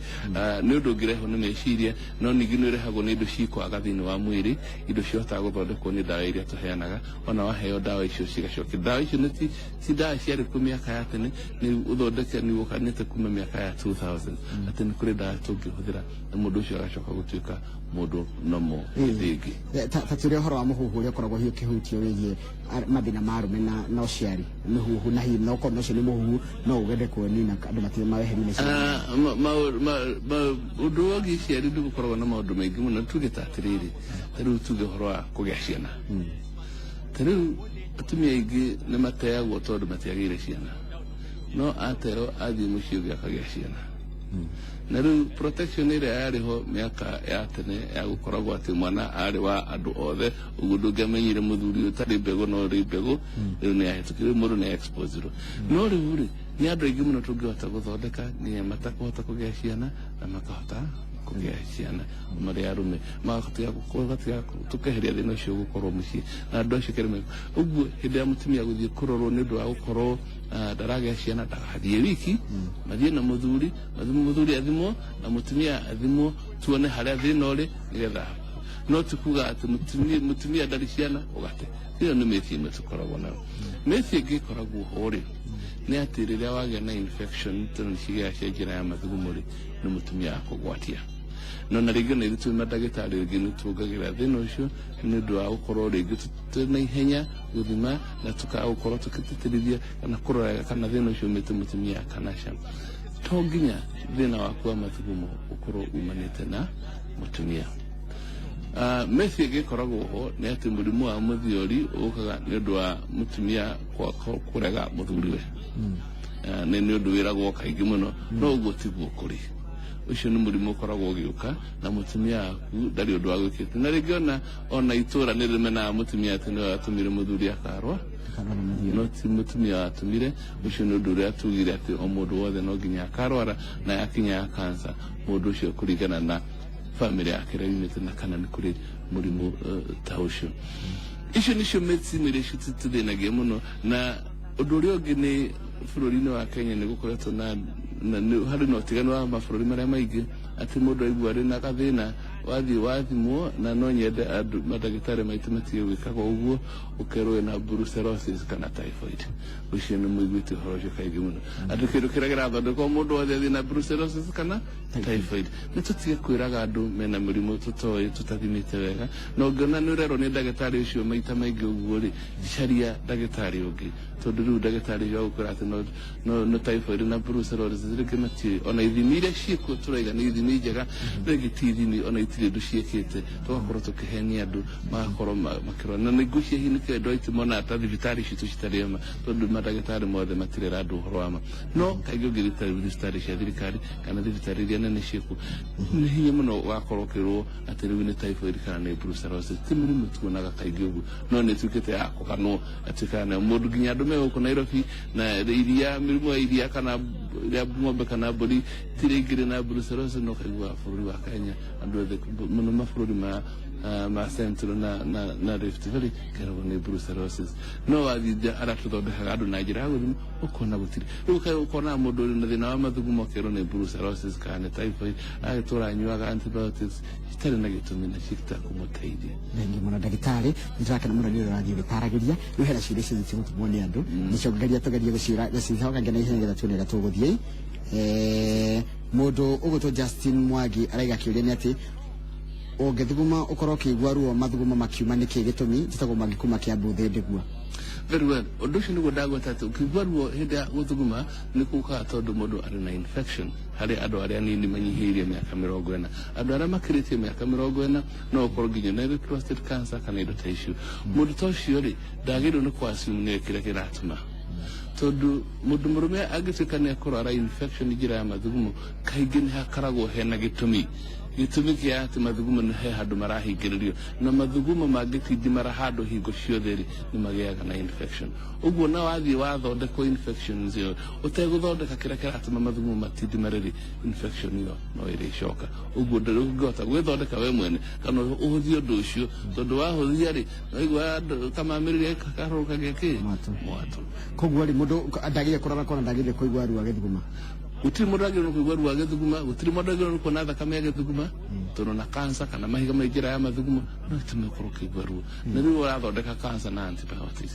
Nĩ ũndũ ũngĩrehwo nĩ meciria, no ningĩ nĩ ũrehagwo nĩ indo cikwaga thĩinĩ wa mwĩrĩ, indo cihotaga gũthondekwo nĩ ndawa iria tũheanaga. Ona waheo ndawa icio cigacokia, ndawa icio nĩ ti ndawa ciarĩ kuo mĩaka ya tene, nĩ ũthondeke nĩ ũkanĩte kuma mĩaka ya 2000, atĩ nĩ kũrĩ ndawa tũngĩhũthĩra na mũndũ ũcio agacoka gũtuĩka mũndũ nomo hĩndĩ ĩngĩ. Ta tuĩre ũhoro wa mũhuhu ũrĩa ũkoragwo hihi ũkĩhutio wĩgiĩ mathĩna ma arũme na ũciari, mĩhuhu, na hihi no korwo ũcio nĩ mũhuhu no ũgende kũnina andũ matirĩ maweherie meciria. Ũndũ wĩgiĩ ciari nĩ gũkoragwo na maũndũ maingĩ mũno. Tuge ta atĩrĩrĩ, ta rĩu tuge ũhoro wa kũgĩa ciana, ta rĩu atumia aingĩ nĩ mateagwo tondũ matiagĩire ciana, no ateo athiĩ mũciĩ ũngĩ akagĩa ciana. Na rĩu protection ĩrĩa yarĩ ho mĩaka ya tene ya gũkoragwo atĩ mwana arĩ wa andũ othe, ũguo ndũngĩamenyire mũthuri ũtarĩ mbegũ no ũrĩ mbegũ, rĩu nĩ yahĩtũkire, rĩu mũndũ nĩ exposirwo. No rĩu rĩ, nĩ andũ aingĩ mũno tũngĩhota gũthondeka nginya matakũhota kũgĩa ciana na makahota kũgĩa ciana marĩ arũme, magatiga tũkeheria thĩna ũcio gũkorwo mũciĩ na andũ acio kerĩ. Ũguo hĩndĩ ya mũtumia gũthiĩ kũrorwo nĩ ũndũ wa gũkorwo ndaragĩa ciana, ndagathiĩ wiki, mathiĩ na mũthuri, mũthuri athimwo na mũtumia athimwo, tuone harĩa thĩna ũrĩ, nĩgetha no ti kuga atĩ mũtumia ndarĩ ciana ũgate. Ĩyo nĩ mĩthi ĩmwe tũkoragwo nayo. Mĩthi ĩngĩ ĩkoragwo ho rĩ, nĩ atĩ rĩrĩa wagĩa na infection, tondũ nĩ cigĩaga cia njĩra ya mathugumo rĩ, nĩ mũtumia akũgwatia. No na rĩngĩ na ithuĩ twĩ mandagĩtarĩ rĩngĩ nĩ tuongagĩrĩra thĩna ũcio nĩ ũndũ wa gũkorwo rĩngĩ twĩ na ihenya gũthima na tũkaga gũkorwo tũkĩtĩtĩrithia kana kũrora kana thĩna ũcio umĩte mũtumia kana ca. To nginya thĩna waku wa mathugumo ũkorwo umanĩte na mũtumia. Mesi ĩngĩ ĩkoragwo ho nĩ atĩ mũrimũ wa mũthiori ũkaga nĩ ũndũ wa mũtumia kũrega mũthuriwe. Nĩ ũndũ wĩragwo kaingĩ mũno, no ũguo tiguo kũrĩ. Ũcio nĩ mũrimũ ũkoragwo ũgĩũka na mũtumia waku ndarĩ ũndũ wa gwĩkĩte, na rĩngĩ ona itũra nĩ rĩmenaga mũtumia atĩ nĩwe watũmire mũthuri akarwa, no ti mũtumia watũmire. Ũcio nĩ ũndũ ũrĩa tugire atĩ o mũndũ wothe no nginya akarwara, na yakinya ya cancer, mũndũ ũcio kũringana na bamĩrĩ yake ĩrĩa yumĩte na kana nĩ kũrĩ mũrimũ ta ũcio. Icio nĩcio mĩcimu iria tũthĩnagia mũno. Na ũndũ ũrĩa ũngĩ nĩ bũrũri-inĩ wa Kenya nĩ gũkoretwo na harĩ na ũtiganu wa mabũrũri marĩa maingĩ, atĩ mũndũ aigua arĩ na gathĩna, wathiĩ wathimwo, na no nyende andũ mandagĩtarĩ maitũ matige gwĩkaga ũguo, ũkerwo wĩna brucellosis kana typhoid. Ũcio nĩ mũiguĩte ũhoro ũcio kaingĩ mũno, atĩ kĩndũ kĩrĩa kĩrathondekwo mũndũ wothe athiĩ na brucellosis kana typhoid. Nĩ tũtige kwĩraga andũ mena mĩrimũ tũtoĩ, tũtathimĩte wega. Na ũngĩona nĩ ũrerwo nĩ ndagĩtarĩ ũcio maita maingĩ ũguo rĩ, caria ndagĩtarĩ ũngĩ. Tondũ rĩu ndagĩtarĩ ũcio agũkwĩra atĩ no typhoid na brucellosis, rĩngĩ matiũĩ ona ithimi iria ciĩkuo. Tũraiga nĩ ithimi njega, rĩngĩ ti ithimi ona itirĩ ũndũ ciĩkĩte. Tũgakorwo tũkĩhenia andũ, magakorwo makĩrora na nĩ ngwĩciria hihi nĩkĩo andũ aitũ monaga ta thibitarĩ citũ citarĩ ma, tondũ mandagĩtarĩ mothe matirera andũ ũhoro wa ma. No kaingĩ ũngĩthiĩ ta thibitarĩ cia thirikari kana thibitarĩ iria nene ciĩkuo, nĩ hinya mũno wakorwo ũkĩrwo atĩ rĩu nĩ typhoid kana nĩ brucellosis. Ti mĩrimũ tuonaga kaingĩ ũguo, no nĩ ĩtuĩkĩte ya kũganwo atuĩkaga nayo mũndũ, nginya andũ me gũkũ Nairobi na iria, mĩrimũ ya iria kana ya ng'ombe kana mbũri tirĩ ingĩrĩ na brucellosis. No kaigua bũrũri wa Kenya andũ othe mũno, mabũrũri ma Central na Rift Valley, keragwo nĩ brucellosis. No wathiĩ nja arĩa tũthondekaga andũ na njĩra ya gũthima, ũkona gũtirĩ. Rĩu ũkona mũndũ ũrĩ na thĩna wa mathugumo akerwo nĩ brucellosis kana nĩ typhoid, agĩtũra anyuaga antibiotics citarĩ na gĩtũmi na citakũmũteithia. Thengiũ mũno, ndagĩtarĩ, nĩtũrakena mũno nĩ ũrĩa ũrathiĩ ũgĩtaragĩria. Rĩu hena ciũria ciothe cigũtũmwo nĩ andũ, nĩcio ngeria tũgerie gũcicokangia na ihenya nĩgetha tuone ũrĩa tũgũthiĩ. Mũndũ ũgũtwo Justin Mwangi araiga kĩũria nĩ atĩ ũngĩthuguma ũkorwo ũkĩigua ruo mathugumo makiuma, nĩkĩ gĩtũmi? Njĩtagwo Mwangi kuma Kiambu Thĩndĩgua. Very well. Ũndũ ũcio nĩguo ndagweta atĩ ũkĩigua ruo hĩndĩ ya gũthuguma nĩ kũkaga tondũ mũndũ arĩ na infection. Harĩ andũ arĩa anini manyihĩirie mĩaka 40, andũ arĩa makĩrĩtie mĩaka 40 no ũkorwo nginya na prostate cancer kana indo ta icio. Mũndũ ta ũcio rĩ, ndagĩrĩirwo nĩ kũ-assume nĩwe kĩrĩa kĩratũma, tondũ mũndũ mũrũme angĩtuĩka nĩ akũrwara infection njĩra ya mathugumo, kaingĩ nĩ hakoragwo hena gĩtũmi kĩa atĩ mathugumo nĩ he handũ marahingĩrĩrio, na mathugumo mangĩtindimara handũ hingo ciothe rĩ, nĩ magĩaga na infection. Ũguo na wathiĩ wathondekwo infections ĩyo ũtegũthondeka kĩrĩa kĩratũma mathugumo matindimare rĩ, infection ĩyo no ĩrĩcoka. Ũguo ndũngĩhota gwĩthondeka we mwene kana ũhũthie ũndũ ũcio, tondũ wahũthia rĩ, waigua kamamĩrĩria karũkagia kĩ. Mwatũ. Mwatũ. Koguo rĩ, mũndũ ndagĩrĩire kũrora kona ndagĩrĩire kũigua ruo agĩthuguma? Gũtirĩ mũndũ agĩrĩirwo nĩ kũigua ruo agĩthuguma, gũtirĩ mũndũ agĩrĩirwo nĩ kuona thakame agĩthuguma, tondũ na cancer kana mahiga ma njĩra ya mathugumo no ĩtũme ũkorwo ũkĩigua ruo, na rĩu ũrathondeka cancer na antibiotics.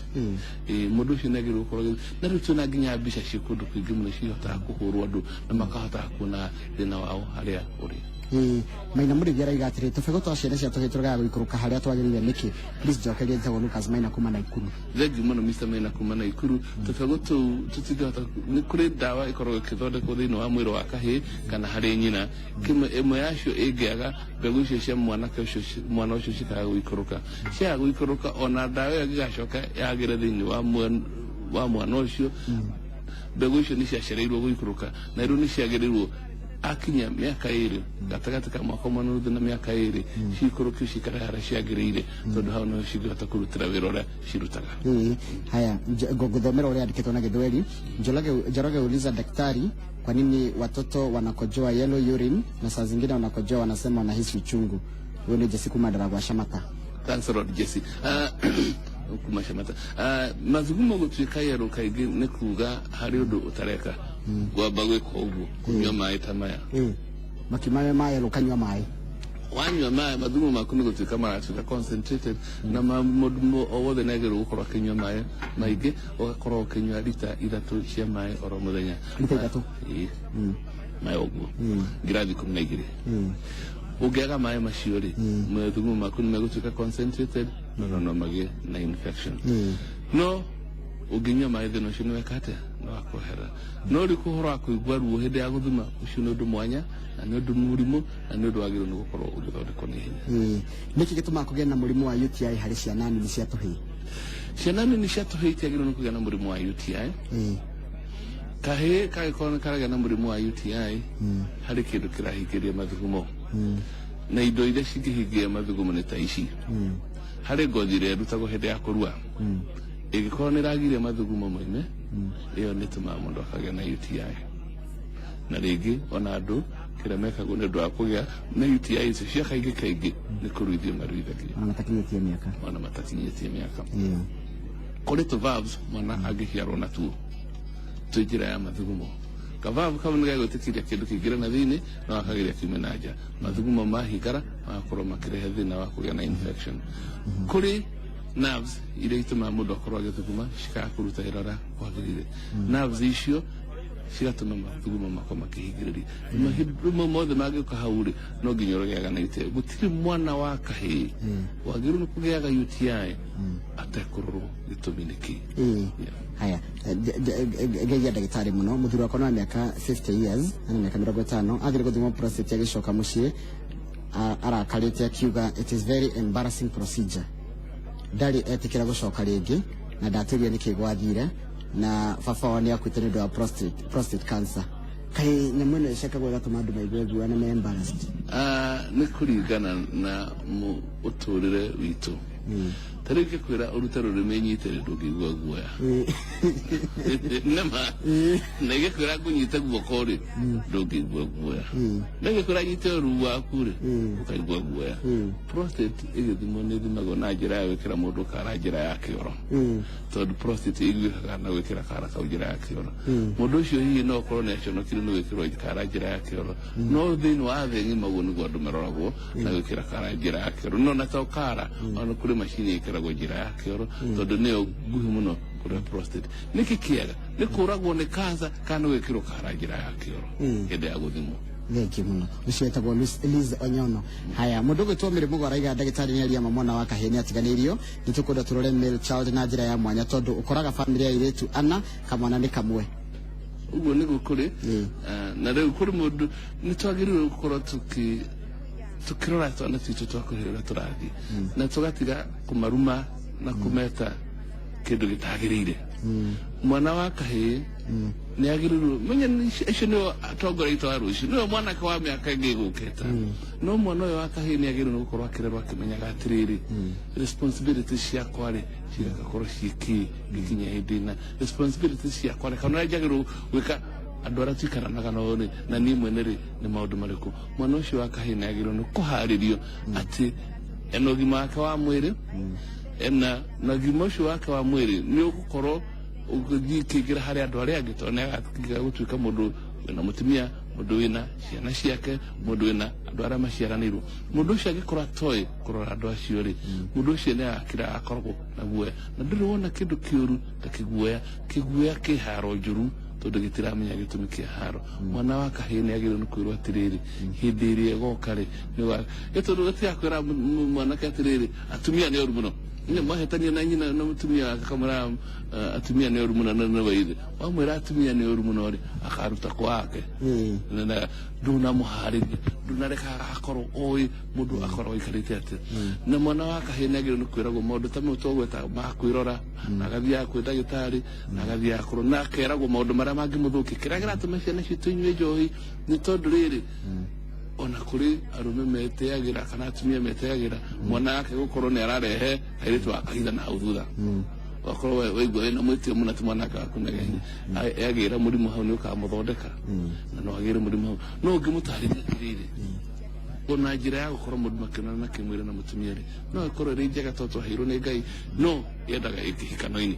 Ĩĩ, mũndũ ũcio nĩ agĩrĩirwo gũkorwo na rĩu twĩna nginya mbica ciĩ kũndũ kũingĩ mũno cihotaga kũhũrwo andũ na makahotaga kuona thĩna wao harĩa ũrĩ. Ĩĩ, Maina Mũrĩithi araiga atĩrĩ, tũbegũ twa ciana cia tũhĩĩ tũregaga gũikũrũka harĩa twagĩrĩire nĩkĩ? Please njokeria. Njĩtagwo Lucas Maina kuma Naikuru. Thengiũ mũno, Mr Maina kuma Naikuru. Tũbegũ tũu tũtingĩhota, nĩ kũrĩ ndawa ĩkoragwo ĩkĩthondekwo thĩinĩ wa mwĩrĩ wa kahĩĩ kana harĩ nyina. Kĩmwe ĩmwe yacio ĩngĩaga, mbegũ icio cia mwanake ũcio mwana ũcio cikaga gũikũrũka. Ciaga gũikũrũka, ona ndawa ĩyo ĩngĩgacoka yagĩre thĩinĩ wa mwana ũcio, mbegũ icio nĩ ciacereirwo gũikũrũka, na rĩu nĩ ciagĩrĩirwo akinya mĩaka 2, gatagatĩ ka mwaka ũmwe na nuthu na mĩaka 2, cikũrũkio cikare harĩa ciagĩrĩire, tondũ hau no cingĩhota kũrutĩra wĩra ũrĩa cirutaga. Ĩĩ, haya, ngũthomera ũrĩa andĩkĩtwo na Gĩthweri. Njoroge, uliza daktari kwa nini watoto wanakojoa yellow urine na saa zingine wanakojoa wanasema wanahisi uchungu. Huyo ni Jesse kuma Ndaragwa Shamata. Thanks a lot, Jesse kuma Shamata. Mathugumo gũtuĩka yellow kaingĩ nĩ kuga harĩ ũndũ ũtareka ngwamba gwĩka ũguo, kũnyua maĩ ta maya. Ĩĩ, makiuma ma yellow kanyua maĩ. Wanyua maĩ, mathugumo maku nĩ gũtuĩka maratuĩka concentrated, na mũndũ o wothe nĩ agĩrĩirwo gũkorwo akĩnyua maĩ maingĩ, ũgakorwo ũkĩnyua rita 3 cia maĩ oro mũthenya. Rita 3? Ĩĩ, maĩ ũguo ngirathi 12. Ũngĩaga maĩ macio rĩ, mathugumo maku nĩ megũtuĩka concentrated, no magĩe na infection. No ũngĩnyua maĩ, thĩna ũcio nĩ weka atĩa, nĩ wakwehera. No rĩu ũhoro wa kũigua ruo hĩndĩ ya gũthuma, ũcio nĩ ũndũ mwanya na nĩ ũndũ mũrimũ na nĩ ũndũ wagĩrĩirwo nĩ gũkorwo ũgĩthondekwo na ihenya. Ĩĩ, nĩkĩ gĩtũmaga kũgĩe na mũrimũ wa UTI harĩ ciana nini cia tũhĩĩ? Ciana nini cia tũhĩĩ itiagĩrĩirwo nĩ kũgĩa na mũrimũ wa UTI. Kahĩĩ kangĩkorwo nĩ karagĩa na mũrimũ wa UTI, harĩ kĩndũ kĩrahingĩria mathugumo, na indo iria cingĩhingĩria mathugumo nĩ ta ici: harĩ ngothi ĩrĩa ĩrutagwo hĩndĩ ya kũrua, ĩngĩkorwo nĩ ĩragiria mathugumo moime, ĩyo nĩ ĩtũmaga mũndũ akagĩa na UTI. Na rĩngĩ ona andũ kĩrĩa mekagwo nĩ ũndũ wa kũgĩa na UTI icio cia kaingĩ kaingĩ nĩ kũruithio maruithagio. Ona matakinyĩtie mĩaka. Ona matakinyĩtie mĩaka. Kũrĩ tũ valves mwana angĩciarwo natuo twĩ njĩra ya mathugumo. Kavalve kau nĩ gegwĩtĩkĩria kĩndũ kĩingĩre na thĩinĩ na gakageria kiume na nja. Mathugumo mahingara, magakorwo makĩrehe thĩna wa kũgĩa na infection. Kũrĩ nerves iria itũmaga mũndũ akorwo agĩthuguma cikaga kũruta wĩra ũrĩa kwagĩrĩire. Nerves icio Cigatũma mathugumo makwa makĩhingĩrĩria. Mahinda mothe mangĩũka hau rĩ, no nginya ũrĩgĩaga na UTI. Gũtirĩ mwana wa kahĩĩ wagĩrĩirwo nĩ kũgĩaga UTI atekũrorwo gĩtũmi nĩ kĩĩ. Yeah. Haya, ngeithia ndagĩtarĩ mũno. Mũthuri wakwa nĩ wa mĩaka 50 years, ana mĩaka 50, athire gũthimwo prostate, agĩcoka mũciĩ arakarĩte akiuga it is very embarrassing procedure. Ndarĩ etĩkĩra gũcoka rĩngĩ na ndatũria nĩkĩ gwathire, na baba wao nĩ akuĩte nĩ ũndũ wa prostate cancer. Kaĩ nyamũ ĩno ĩcekagwo ĩgatũma andũ maigue guoya na me embarrassed? Ah, nĩ kũringana na ũtũrĩre witũ. Ta rĩu ingĩkwĩra ũrute rũrĩmĩ nyite rĩ, ndũngĩigua guoya nĩma, na ingĩkwĩra ngũnyite guoko rĩ, ndũngĩigua guoya, na ingĩkwĩra nyite ũru waku rĩ, ũkaigua guoya. Prostate ĩgĩthimwo nĩ ĩthimagwo na njĩra ya gwĩkĩra mũndũ kara njĩra ya kĩoro, tondũ prostate ĩiguĩkaga na gwĩkĩra kara kau njĩra ya kĩoro. Mũndũ ũcio hihi no ũkorwo nĩ aconokire nĩ gwĩkĩrwo kara njĩra ya kĩoro, no thĩinĩ wa thĩ ng'ima ũguo nĩguo andũ maroragwo na gwĩkĩra kara njĩra ya kĩoro. No na to kara, ona kũrĩ macini ĩkĩragwo njĩra ya kĩoro, tondũ nĩyo nguhĩ mũno kũrĩa prostate. Nĩkĩ kĩega, nĩ kũragwo nĩ cancer kana nĩ gwĩkĩrwo kara njĩra ya kĩoro hĩndĩ ya gũthimwo? Thengiũ mũno. Ũcio wetagwo Liz Onyono. Haya, mũndũ ũgwĩtwo Mĩrĩmũgo araiga, ndagĩtarĩ nĩ aria ma, mwana wa kahĩĩ nĩ atiganĩirio. Nĩ tũkwenda tũrore male child na njĩra ya mwanya, tondũ ũkoraga bamĩrĩ ya airĩtu ana, kamwana nĩ kamwe. Ũguo nĩguo kũrĩ. Ah, na rĩu kũrĩ mũndũ nĩ twagĩrĩirwo gũkorwo tukĩrora twana twitũ twa kũhĩ ũrĩa tũrathiĩ, na tũgatiga kũmaruma na kũmeta kĩndũ gĩtagĩrĩire. Mwana wa kahĩĩ nĩ agĩrĩirwo menya acio nĩo atongoria aitũ a rũciũ, nĩwe mwanake wa mĩaka ĩngĩ ĩgũkĩte. No mwana ũyũ wa kahĩĩ nĩ agĩrĩirwo nĩ gũkorwo akĩrerwo akĩmenyaga atĩrĩrĩ, responsibility ciakwa rĩ, cigakorwo ciĩ kĩ gĩkinya hĩndĩ na responsibility ciakwa rĩ, kana ũrĩa njagĩrĩirwo gwĩka andũ arĩa tuikaranaga nao rĩ, na niĩ mwene rĩ, nĩ maũndũ marĩkũ. Mwana ũcio wa kahĩĩ nĩ agĩrĩirwo nĩ kũharĩrio atĩ ena ũgima wake wa mwĩrĩ, ena na ũgima ũcio wake wa mwĩrĩ nĩ ũgũkorwo ũgĩthiĩ kĩingĩra harĩ andũ arĩa angĩ, tondũ nĩ agatiga gũtuĩka mũndũ wĩna mũtumia, mũndũ wĩna ciana ciake, mũndũ wĩna andũ arĩa maciaranĩirwo. Mũndũ ũcio angĩkorwo atoĩ kũrora andũ acio rĩ, mũndũ ũcio nĩ agakira akoragwo na guoya, na ndũrĩ wona kĩndũ kĩũru ta kĩguoya. Kĩguoya kĩ haro njũru, tondũ gĩtiramenya gĩtũmi kĩa haro. Mwana wa kahĩĩ nĩ agĩrĩirwo nĩ kwĩrwo atĩrĩrĩ, hĩndĩ ĩrĩa ĩgoka rĩ, nĩ tondũ gũtigakwĩra mwanake atĩrĩrĩ, atumia nĩ oru mũno. Nĩ mwahĩtania na nyina na mũtumia wake, kamwĩra atumia nĩ oru mũno, na nĩ waithe wamwĩra atumia nĩ oru mũno rĩ, akaruta kwake. Na ndũnamũharĩria, ndũnareka agakorwo oĩ mũndũ akorwo aikarĩte atĩa. Na mwana wa kahĩĩ nĩ agĩrĩirwo nĩ kwĩragwo maũndũ ta mau twagweta ma kwĩrora, na agathiaga kwĩ ndagĩtarĩ, na agathiaga kũrora, na akeragwo maũndũ marĩa mangĩmũthũkia. Kĩrĩa kĩratũma ciana citũ inyue njohi nĩ tondũ rĩrĩ, ona kũrĩ arũme metĩagĩra kana atumia metĩagĩra mwana wake gũkorwo nĩ ararehe kairĩtu wa kahinda na hau thutha, wakorwo waigua wĩna mwĩtĩo mũno atĩ mwanake waku nĩ agĩra mũrimũ hau, nĩ ũkamũthondeka na no agĩre mũrimũ hau. No ũngĩmũtarĩria atĩrĩrĩ, ona njĩra ya gũkorwo mũndũ makĩonana na kĩmwĩrĩ na mũtumia rĩ, no ĩkorwo ĩrĩ njega tondũ twaheirwo nĩ Ngai, no yendaga ĩ kĩhikano-inĩ.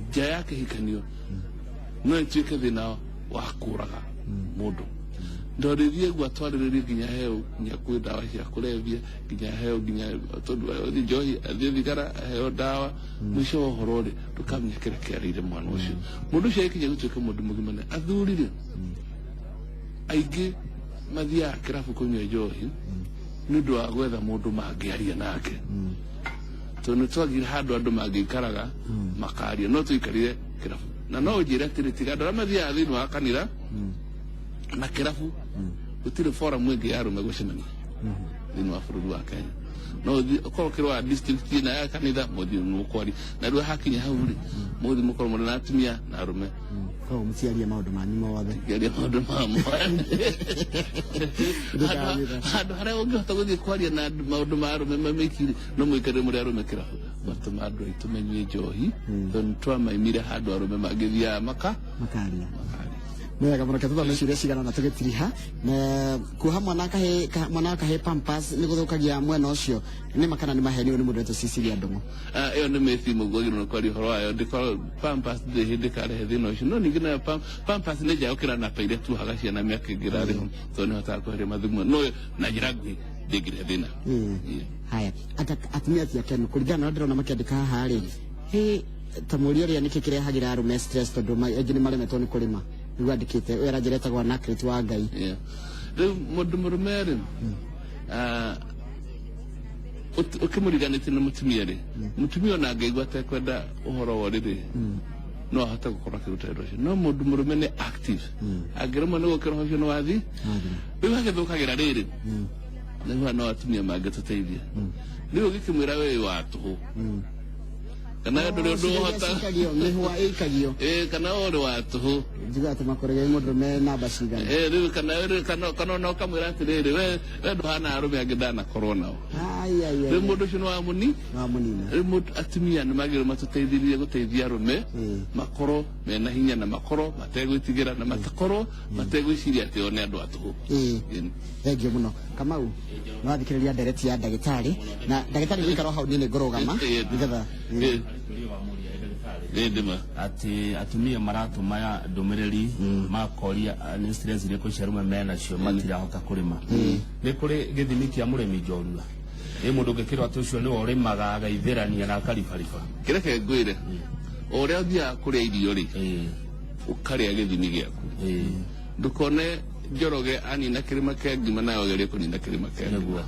Nja ya kĩhikanio no ĩtuĩke thĩna wa kũraga mũndũ. Ndorĩrie guo atwarĩrĩrie nginya heo, nginya kwĩ ndawa cia kũrebia, nginya heo, nginya tondũ athiĩ njohi, athiĩ thigara, aheo ndawa. Mũico wa ũhoro rĩ, ndũkamenya kĩrĩa kĩarĩire mwana ũcio. Mũndũ ũcio agĩkinya gũtuĩka mũndũ mũgima, nĩ athuri rĩ, aingĩ mathiaga kĩrabu kũnyua njohi nĩ ũndũ wa gwetha mũndũ mangĩaria nake, tondũ nĩ twagire handũ andũ mangĩikaraga makaria, no tũikarire kĩrabu. Na no ũnjĩre atĩrĩ, tiga andũ arĩa mathiaga thĩinĩ wa kanitha na kĩrabu, gũtirĩ forum ĩngĩ ya arũme gũcemania thĩinĩ wa bũrũri wa Kenya. No ũthiĩ ũkorwo ũkĩrĩ wa district ĩna ya kanitha, mũthiĩ mũkwaria, na rĩu hakinya hau rĩ, mũthiĩ mũkorwo mũrĩ na atumia na arũme. Koguo mũciarie maũndũ manyu mothe. Kĩaria maũndũ ma handũ harĩa ũngĩhota gũthiĩ kwaria na andũ maũndũ ma arũme mamĩkiri, no mũikarire mũrĩ arũme kĩrabu. Matũma andũ aitũ manyue njohi tondũ nĩ twamaimire handũ arũme mangĩthiaga maka makaria. Makaria. Nĩ wega mũno. Ketũthome ciũria cigana na tũgĩtiriha na kuoha mwana kahĩ mwana wa kahĩ pampers nĩ gũthũkagia mwena ũcio, nĩ makana nĩ maheni? Ũyũ nĩ mũndũ wetwo Cecilia Ndũng'ũ. Ah, ĩyo nĩ mĩthi mũguo agĩrĩirwo nĩ kwaria ũhoro wayo. Ndĩkorwo pampers ndĩrĩ hĩndĩ ĩkarehe thĩna ũcio, no ningĩ nayo pampers nĩ njega gũkĩra napa iria tuohaga ciana mĩaka ĩngĩ ĩrarĩ ho, tondũ nĩ hotaga kweheria mathugumo, no na njĩra nguhĩ ndĩngĩrehe thĩna. Yeah. Haya, atumia ti akenu kũringana na ũrĩa ndĩrona makĩandĩka haha rĩ, hĩ ta mũria ũrĩa, nĩkĩ kĩrehagĩra arũme stress, tondũ aingĩ nĩ maremetwo nĩ kũrĩma? Nĩguo andĩkĩte ũyũ aranjĩra etagwo Anacret wa Ngai. Yeah. Rĩu mũndũ mũrũme rĩ, ũkĩmũriganĩtie na mũtumia rĩ, mũtumia ona angĩigua atekwenda ũhoro wa ũrĩrĩ no ahote gũkorwo akĩruta wĩra ũcio, no mũndũ mũrũme nĩ active, angĩrũmwo nĩ gũkĩra ũcio nĩ wathi. Rĩu hagĩthũkagĩra rĩrĩ nĩguo no atumia mangĩtũteithia. Rĩu ũgĩkĩmwĩra we wĩ wa tũhũ kana we ndũrĩ ũndũ ũhota. Cikagio mĩhwa ĩikagio. Ĩ, kana we ũrĩ wa tũhũ. Njuga atĩ makorege mũndũrũme namba cigana? Ĩ, rĩu kana rĩu kana ona ũkamwĩra atĩrĩrĩ, we ndũhana arũme angĩ ndanakorwo nao. Ai ai ai. Rĩu mũndũ ũcio nĩ wamũni Wa mũnina. Rĩu atumia nĩ magĩrĩirwo matũteithĩrĩrie gũteithia arũme makorwo mena hinya na makorwo mategwĩtigĩra na matakorwo mategwĩciria atĩ o nĩ andũ a tũhũ. Ĩĩ. Thank you mũno, Kamau. Nĩ wathikĩrĩria ndereti ya ndagĩtarĩ na ndagĩtarĩ gũikara o hau, niĩ nĩ ngũrũgama nĩgetha Ĩ, ndĩma. Atĩ atumia maratũma ndũmĩrĩri makoria, nĩ stress irĩkũ cia arũme menacio matirahota kũrĩma. Nĩ kũrĩ gĩthimi kĩa mũrĩmi njorua, ĩ mũndũ ũngĩkĩrwo atĩ ũcio nĩwe ũrĩmaga agaithĩrania na akaribariba? Kĩreke ngwĩre, o ũrĩa ũthiaga kũrĩa irio rĩ, ũkarĩa gĩthimi gĩaku. Ndũkone Njoroge anina kĩrĩma kĩa ngima nawe ũgerie kũnina kĩrĩma kĩa ngima.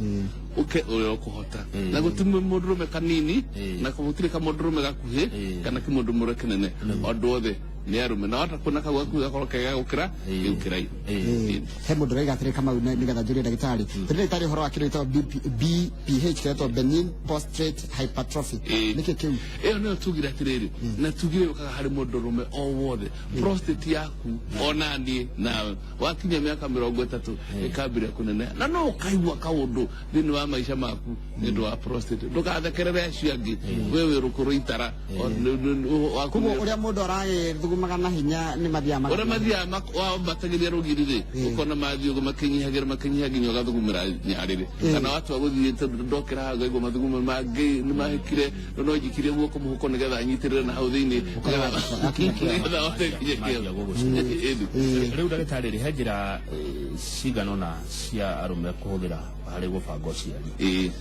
Ũke ũrĩa ũkũhota, na gũtirĩ mũndũrũme kanini na gũtirĩ kamũndũrũme gakuhĩ kana kĩmũndũ mũrũme kĩnene, andũ othe nĩ arũme, na wahota kuona kau gakuhĩ gakorwo kega gũkĩra kĩu kĩraihu. He mũndũ ũraiga atĩrĩ, Kamau, nĩgetha njũrie ndagĩtarĩ, tũrĩ ndagĩtarĩ ũhoro wa kĩndũ gĩtagwo BPH, kĩretwo benign prostate hypertrophy. Nĩkĩ kĩu? Ĩyo nĩyo tugire atĩrĩrĩ, na tugire yũkaga harĩ mũndũrũme o wothe. Prostate yaku ona niĩ nawe wakinya mĩaka 30 ĩkambĩrĩria kũneneha, na no ũkaigua kaũndũ thĩinĩ wa maica maku nĩ ũndũ wa prostate. Ndũgathekerere acio angĩ, we wĩ rũkũrũ itara. O, waku. Koguo ũrĩa mũndũ aragĩthugumaga na hinya nĩ mathiaga ũrĩa mathiaga wambatagĩria rũgiri rĩ, ũkona mathiĩ ũguo makĩnyihagĩra makĩnyiha nginya ũgathugumĩra nyarĩrĩ, kana watua gũthiĩ, tondũ ndokĩra haha ngaigua mathugumo mangĩ nĩ mahĩkire, no njikirie guoko mũhuko nĩgetha nyitĩrĩre na hau thĩinĩ nĩgetha hote nginya Mathiĩ kĩo. gũgũcina. Ĩni. Rĩu ndagĩtarĩ rĩ, he njĩra cigana ũna cia arũme kũhũthĩra harĩ gũbanga ũciari.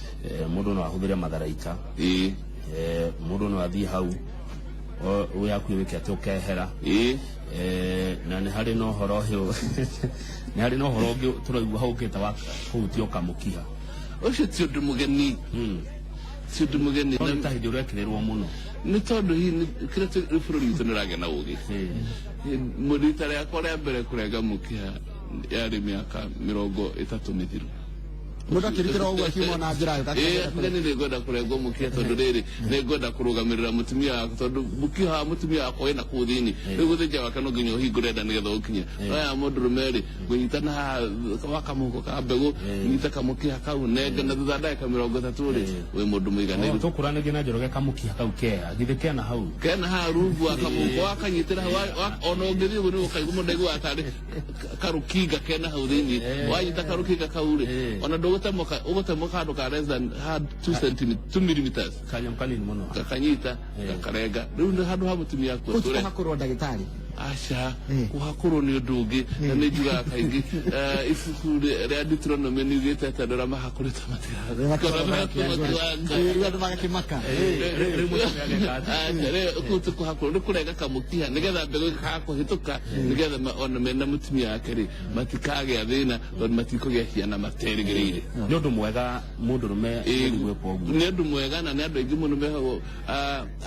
Mũndũ no ahũthĩre matharaita. Mũndũ no athiĩ hau wĩ hakuhĩ wĩke atĩ ũkehera. Na nĩ harĩ na ũhoro ũyũ, nĩ harĩ na ũhoro ũngĩ tũraigua hau ũkĩte wa kũhutia ũkamũkiha. Ũcio ti ũndũ mũgeni, ti ũndũ mũgeni. No nĩ ta hĩndĩ ũrekĩrĩrwo mũno. Nĩ tondũ hihi kĩrĩa rĩu bũrũri witũ nĩ ũragĩa na ũgĩ. Rita rĩakwa rĩa mbere kũrenga mũkiha yarĩ mĩaka 30 mĩthiru. Mũndũ akĩrutĩra ũguo akiuma na njĩra ĩyo. Ĩĩ, akiuga nĩ ngwenda kũrengwo mũkiha tondũ rĩrĩ nĩ ngwenda kũrũgamĩrĩra mũtumia wakwa, tondũ mũkiha wa mũtumia wakwa wĩna kũu thĩinĩ. Rĩu gũthĩnja wake no nginya ũhingũre nda nĩgetha ũkinye. No ya mũndũrũme rĩ, ngũnyita na haha wa kamũhuko ka mbegũ, nyita kamũkiha kau nenge, na thutha wa ndagĩka 30 rĩ, wĩ mũndũ mũiganĩru. Tũkũranĩrie na Njoroge, kamũkiha kau keha githĩ kena hau? Kena haha rungu wa kamũhuko, wakanyitĩra hau, ona ũngĩthiĩ ũguo nĩ ũkaigua mũndũ aiguaga tarĩ karũkinga kena hau thĩinĩ. Wanyita karũkinga kau rĩ, ona ndũgũtemoka, ũgũtemoka handũ ka less than 2 centimeters, 2 millimeters. Kanyamũ kanini mũno. Gakanyita gakarenga. Rĩu nĩ handũ ha mũtumia Kũu akue. kũhakorwo ndagĩtarĩ. Aca, kũhakũrwo nĩ ũndũ ũngĩ, na nĩ njugaga kaingĩ, ibuku rĩa Deuteronomy nĩ ugĩte atĩ andũ arĩa mahakũrĩtwo matigakorwo. Rĩu andũ magakĩmaka. Rĩu mũtumia ageka atĩa? Aca, kũu ti kũhakũrwo, nĩ kũrenga kamũkiha nĩgetha mbegũ ĩkaga kũhĩtũka, nĩgetha ona mena mũtumia wake rĩ matikagĩa thĩna, tondũ matikũgĩa ciana materĩgĩrĩire. Nĩ ũndũ mwega mũndũrũme gũthiĩ gwĩkwo ũguo? Nĩ ũndũ mwega, na nĩ andũ aingĩ mũno mehagwo.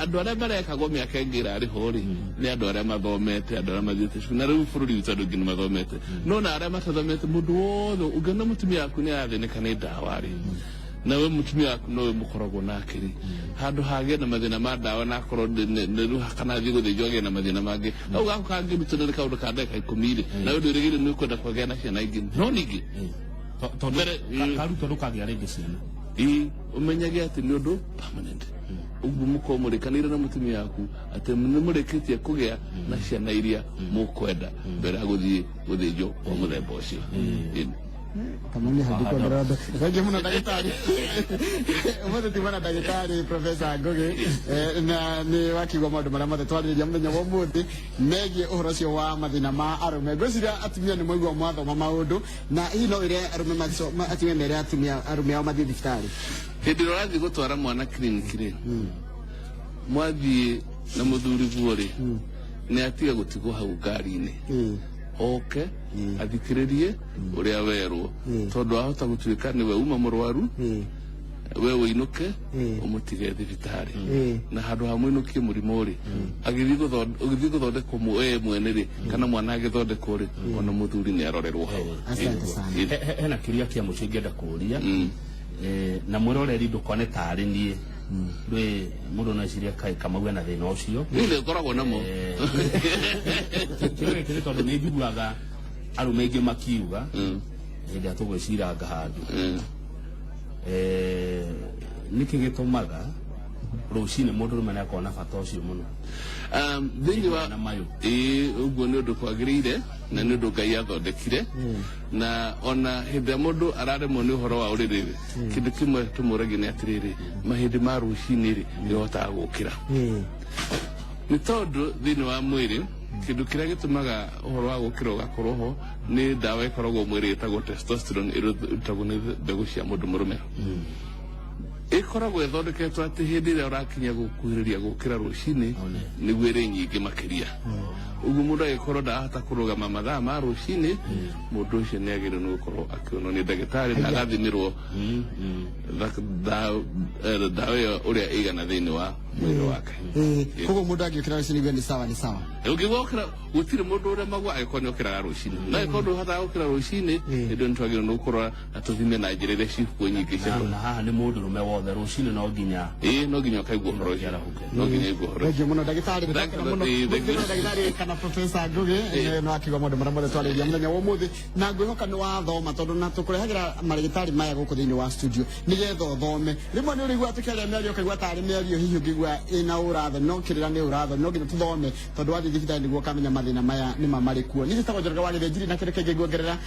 Andũ arĩa marekagwo mĩaka ĩngĩ ĩrarĩ ho rĩ, nĩ andũ arĩa mathomete, andũ arĩa mathiĩte cukuru, na rĩu bũrũri witũ andũ aingĩ nĩ mathomete, no na arĩa matathomete, mũndũ wothe ũngĩona mũtumia waku nĩ arathĩnĩka nĩ ndawa rĩ, nawe mũtumia waku nowe mũkoragwo nake rĩ, handũ hagĩe na mathĩna ma ndawa na akorwo nĩ rĩu kana athiĩ gũthĩnjwo agĩe na mathĩna mangĩ, kau gaku kangĩrutwo nĩ kaũndũ ka ndagĩka 10 rĩ, nawe ndwĩrĩgĩrĩire nĩ ũkwenda kũgĩa na ciana ingĩ, no ningĩ Tondũ karutwo ndũkagĩa rĩngĩ ciana. Ĩ, ũmenyage atĩ nĩ ũndũ permanent ũguo mũkorwo mũrĩkanĩire na mũtumia waku atĩ nĩ mũrĩkĩtie kũgĩa na ciana iria mũkwenda mbere ya gũthiĩ gũthĩnjwo kwa mũthemba ũcio. Ĩni. Kamau nĩ hau ndikuongerera ũndũ. Thengiũ mũno ndagĩtarĩ. Ũmũthĩ tiuma na ndagĩtarĩ Professor Ngugi, na nĩ wakiuga maũndũ marĩa mothe twarĩrĩria mũthenya wa ũmũthĩ megiĩ ũhoro ũcio wa mathĩna ma arũme. Ngwĩciria atumia nĩ mwaigua mwathoma maũndũ, na hihi no wĩre arũme atumia mere atumia arũme ao mathiĩ thibitarĩ? Hĩndĩ ĩrĩa ũrathiĩ gũtwara mwana kiriniki rĩ, mwathiĩ na mũthuri guo rĩ, Nĩ atige gũtigwo hau ngari-inĩ, oke athikĩrĩrie ũrĩa werwo, tondũ ahota gũtuĩka nĩwe uma mũrwaru, we ũinũke ũmũtige thibitarĩ, na handũ ha mũinũkie mũrimũ rĩ, agĩthiĩ ũgĩthiĩ gũthondekwo we mwene rĩ, kana mwana agĩthondekwo rĩ, ona mũthuri nĩ arorerwo hau. Asante sana. Hena kĩũria kĩa mũico ingĩenda kũũria. Na mwĩroreri, ndũkone tarĩ niĩ ndwĩ mũndũ no ecirie kaĩ Kamau ena thĩna ũcio. Niĩ nĩ ngoragwo namo. Kĩũria gĩkĩ nĩ tondũ nĩ njiguaga arũme aingĩ makiuga hĩndĩ ĩrĩa tũgwĩciranga handũ, nĩkĩ gĩtũmaga rũcinĩ mũndũrũme nĩ akorwo na bata ũcio mũno? Thĩinĩ wa na mayũ. Ĩĩ, ũguo nĩ ũndũ kwagĩrĩire na nĩ ũndũ Ngai athondekire, na ona hĩndĩ ĩrĩa mũndũ araremwo nĩ ũhoro wa ũrĩrĩ rĩ, kĩndũ kĩmwe tũmũragia nĩ atĩrĩrĩ, mahĩndĩ ma rũcinĩ rĩ, nĩ ũhotaga gũkĩra, nĩ tondũ thĩinĩ wa mwĩrĩ kĩndũ kĩrĩa gĩtũmaga ũhoro wa gũkĩra ũgakorwo ho nĩ ndawa ĩkoragwo mwĩrĩ ĩtagwo testosterone, ĩrutagwo nĩ mbegũ cia mũndũ mũrũme. Ĩkoragwo ĩthondeketwo atĩ hĩndĩ ĩrĩa ũrakinya gũkuhĩrĩria gũkĩra rũcinĩ nĩguo ĩrĩ nyingĩ makĩria. Ũguo mũndũ agĩkorwo ndarahota kũrũgama mathaa ma rũcinĩ, mũndũ ũcio nĩ agĩrĩirwo nĩ gũkorwo akĩonwo nĩ ndagĩtarĩ na agathimĩrwo ndawa ĩyo ũrĩa ĩigana thĩinĩ wa mwĩrĩ wake. Koguo mũndũ angĩũkĩra rũcinĩ igue nĩ sawa, nĩ sawa. Ũngĩgokĩra, gũtirĩ mũndũ ũremagwo angĩkorwo nĩ ũkĩraga rũcinĩ, no angĩkorwo ndũhotaga gũkĩra rũcinĩ, hĩndĩ ĩyo nĩ twagĩrĩirwo nĩ gũkorora na tũthime na njĩra iria cikuo nyingĩ cia Na haha nĩ mũndũrũme wothe rũcinĩ no nginya Ĩĩ, no nginya ũkaigua ũhoro ũcio. Arahũke. No nginya ũigue ũhoro ũcio. Thengiũ mũno, ndagĩtarĩ. Thank you, Nĩtwakena mũno. thank you. Mũthĩ ndagĩtarĩ kana Professor Ngugi no akiuga maũndũ marĩa mothe twarĩria mũthenya wa ũmũthĩ, na ngwĩhoka nĩ wathoma, tondũ na tũkũrehagĩra marĩgĩtarĩ maya gũkũ thĩinĩ wa studio nĩgetha ũthome. Rĩmwe nĩ ũrĩigua tũkĩaria mĩario ũkaigua tarĩ mĩario hihi ũngĩigua ĩna ũratho, no kĩrĩra nĩ ũratho, no nginya tũthome, tondũ wathiĩ thibitarĩ nĩguo ũkamenya mathĩna maya nĩma marĩ kuo. Niĩ njĩtagwo Njoroge wa Gĩthĩnjiri, na kĩndũ kĩngĩ nguongerera.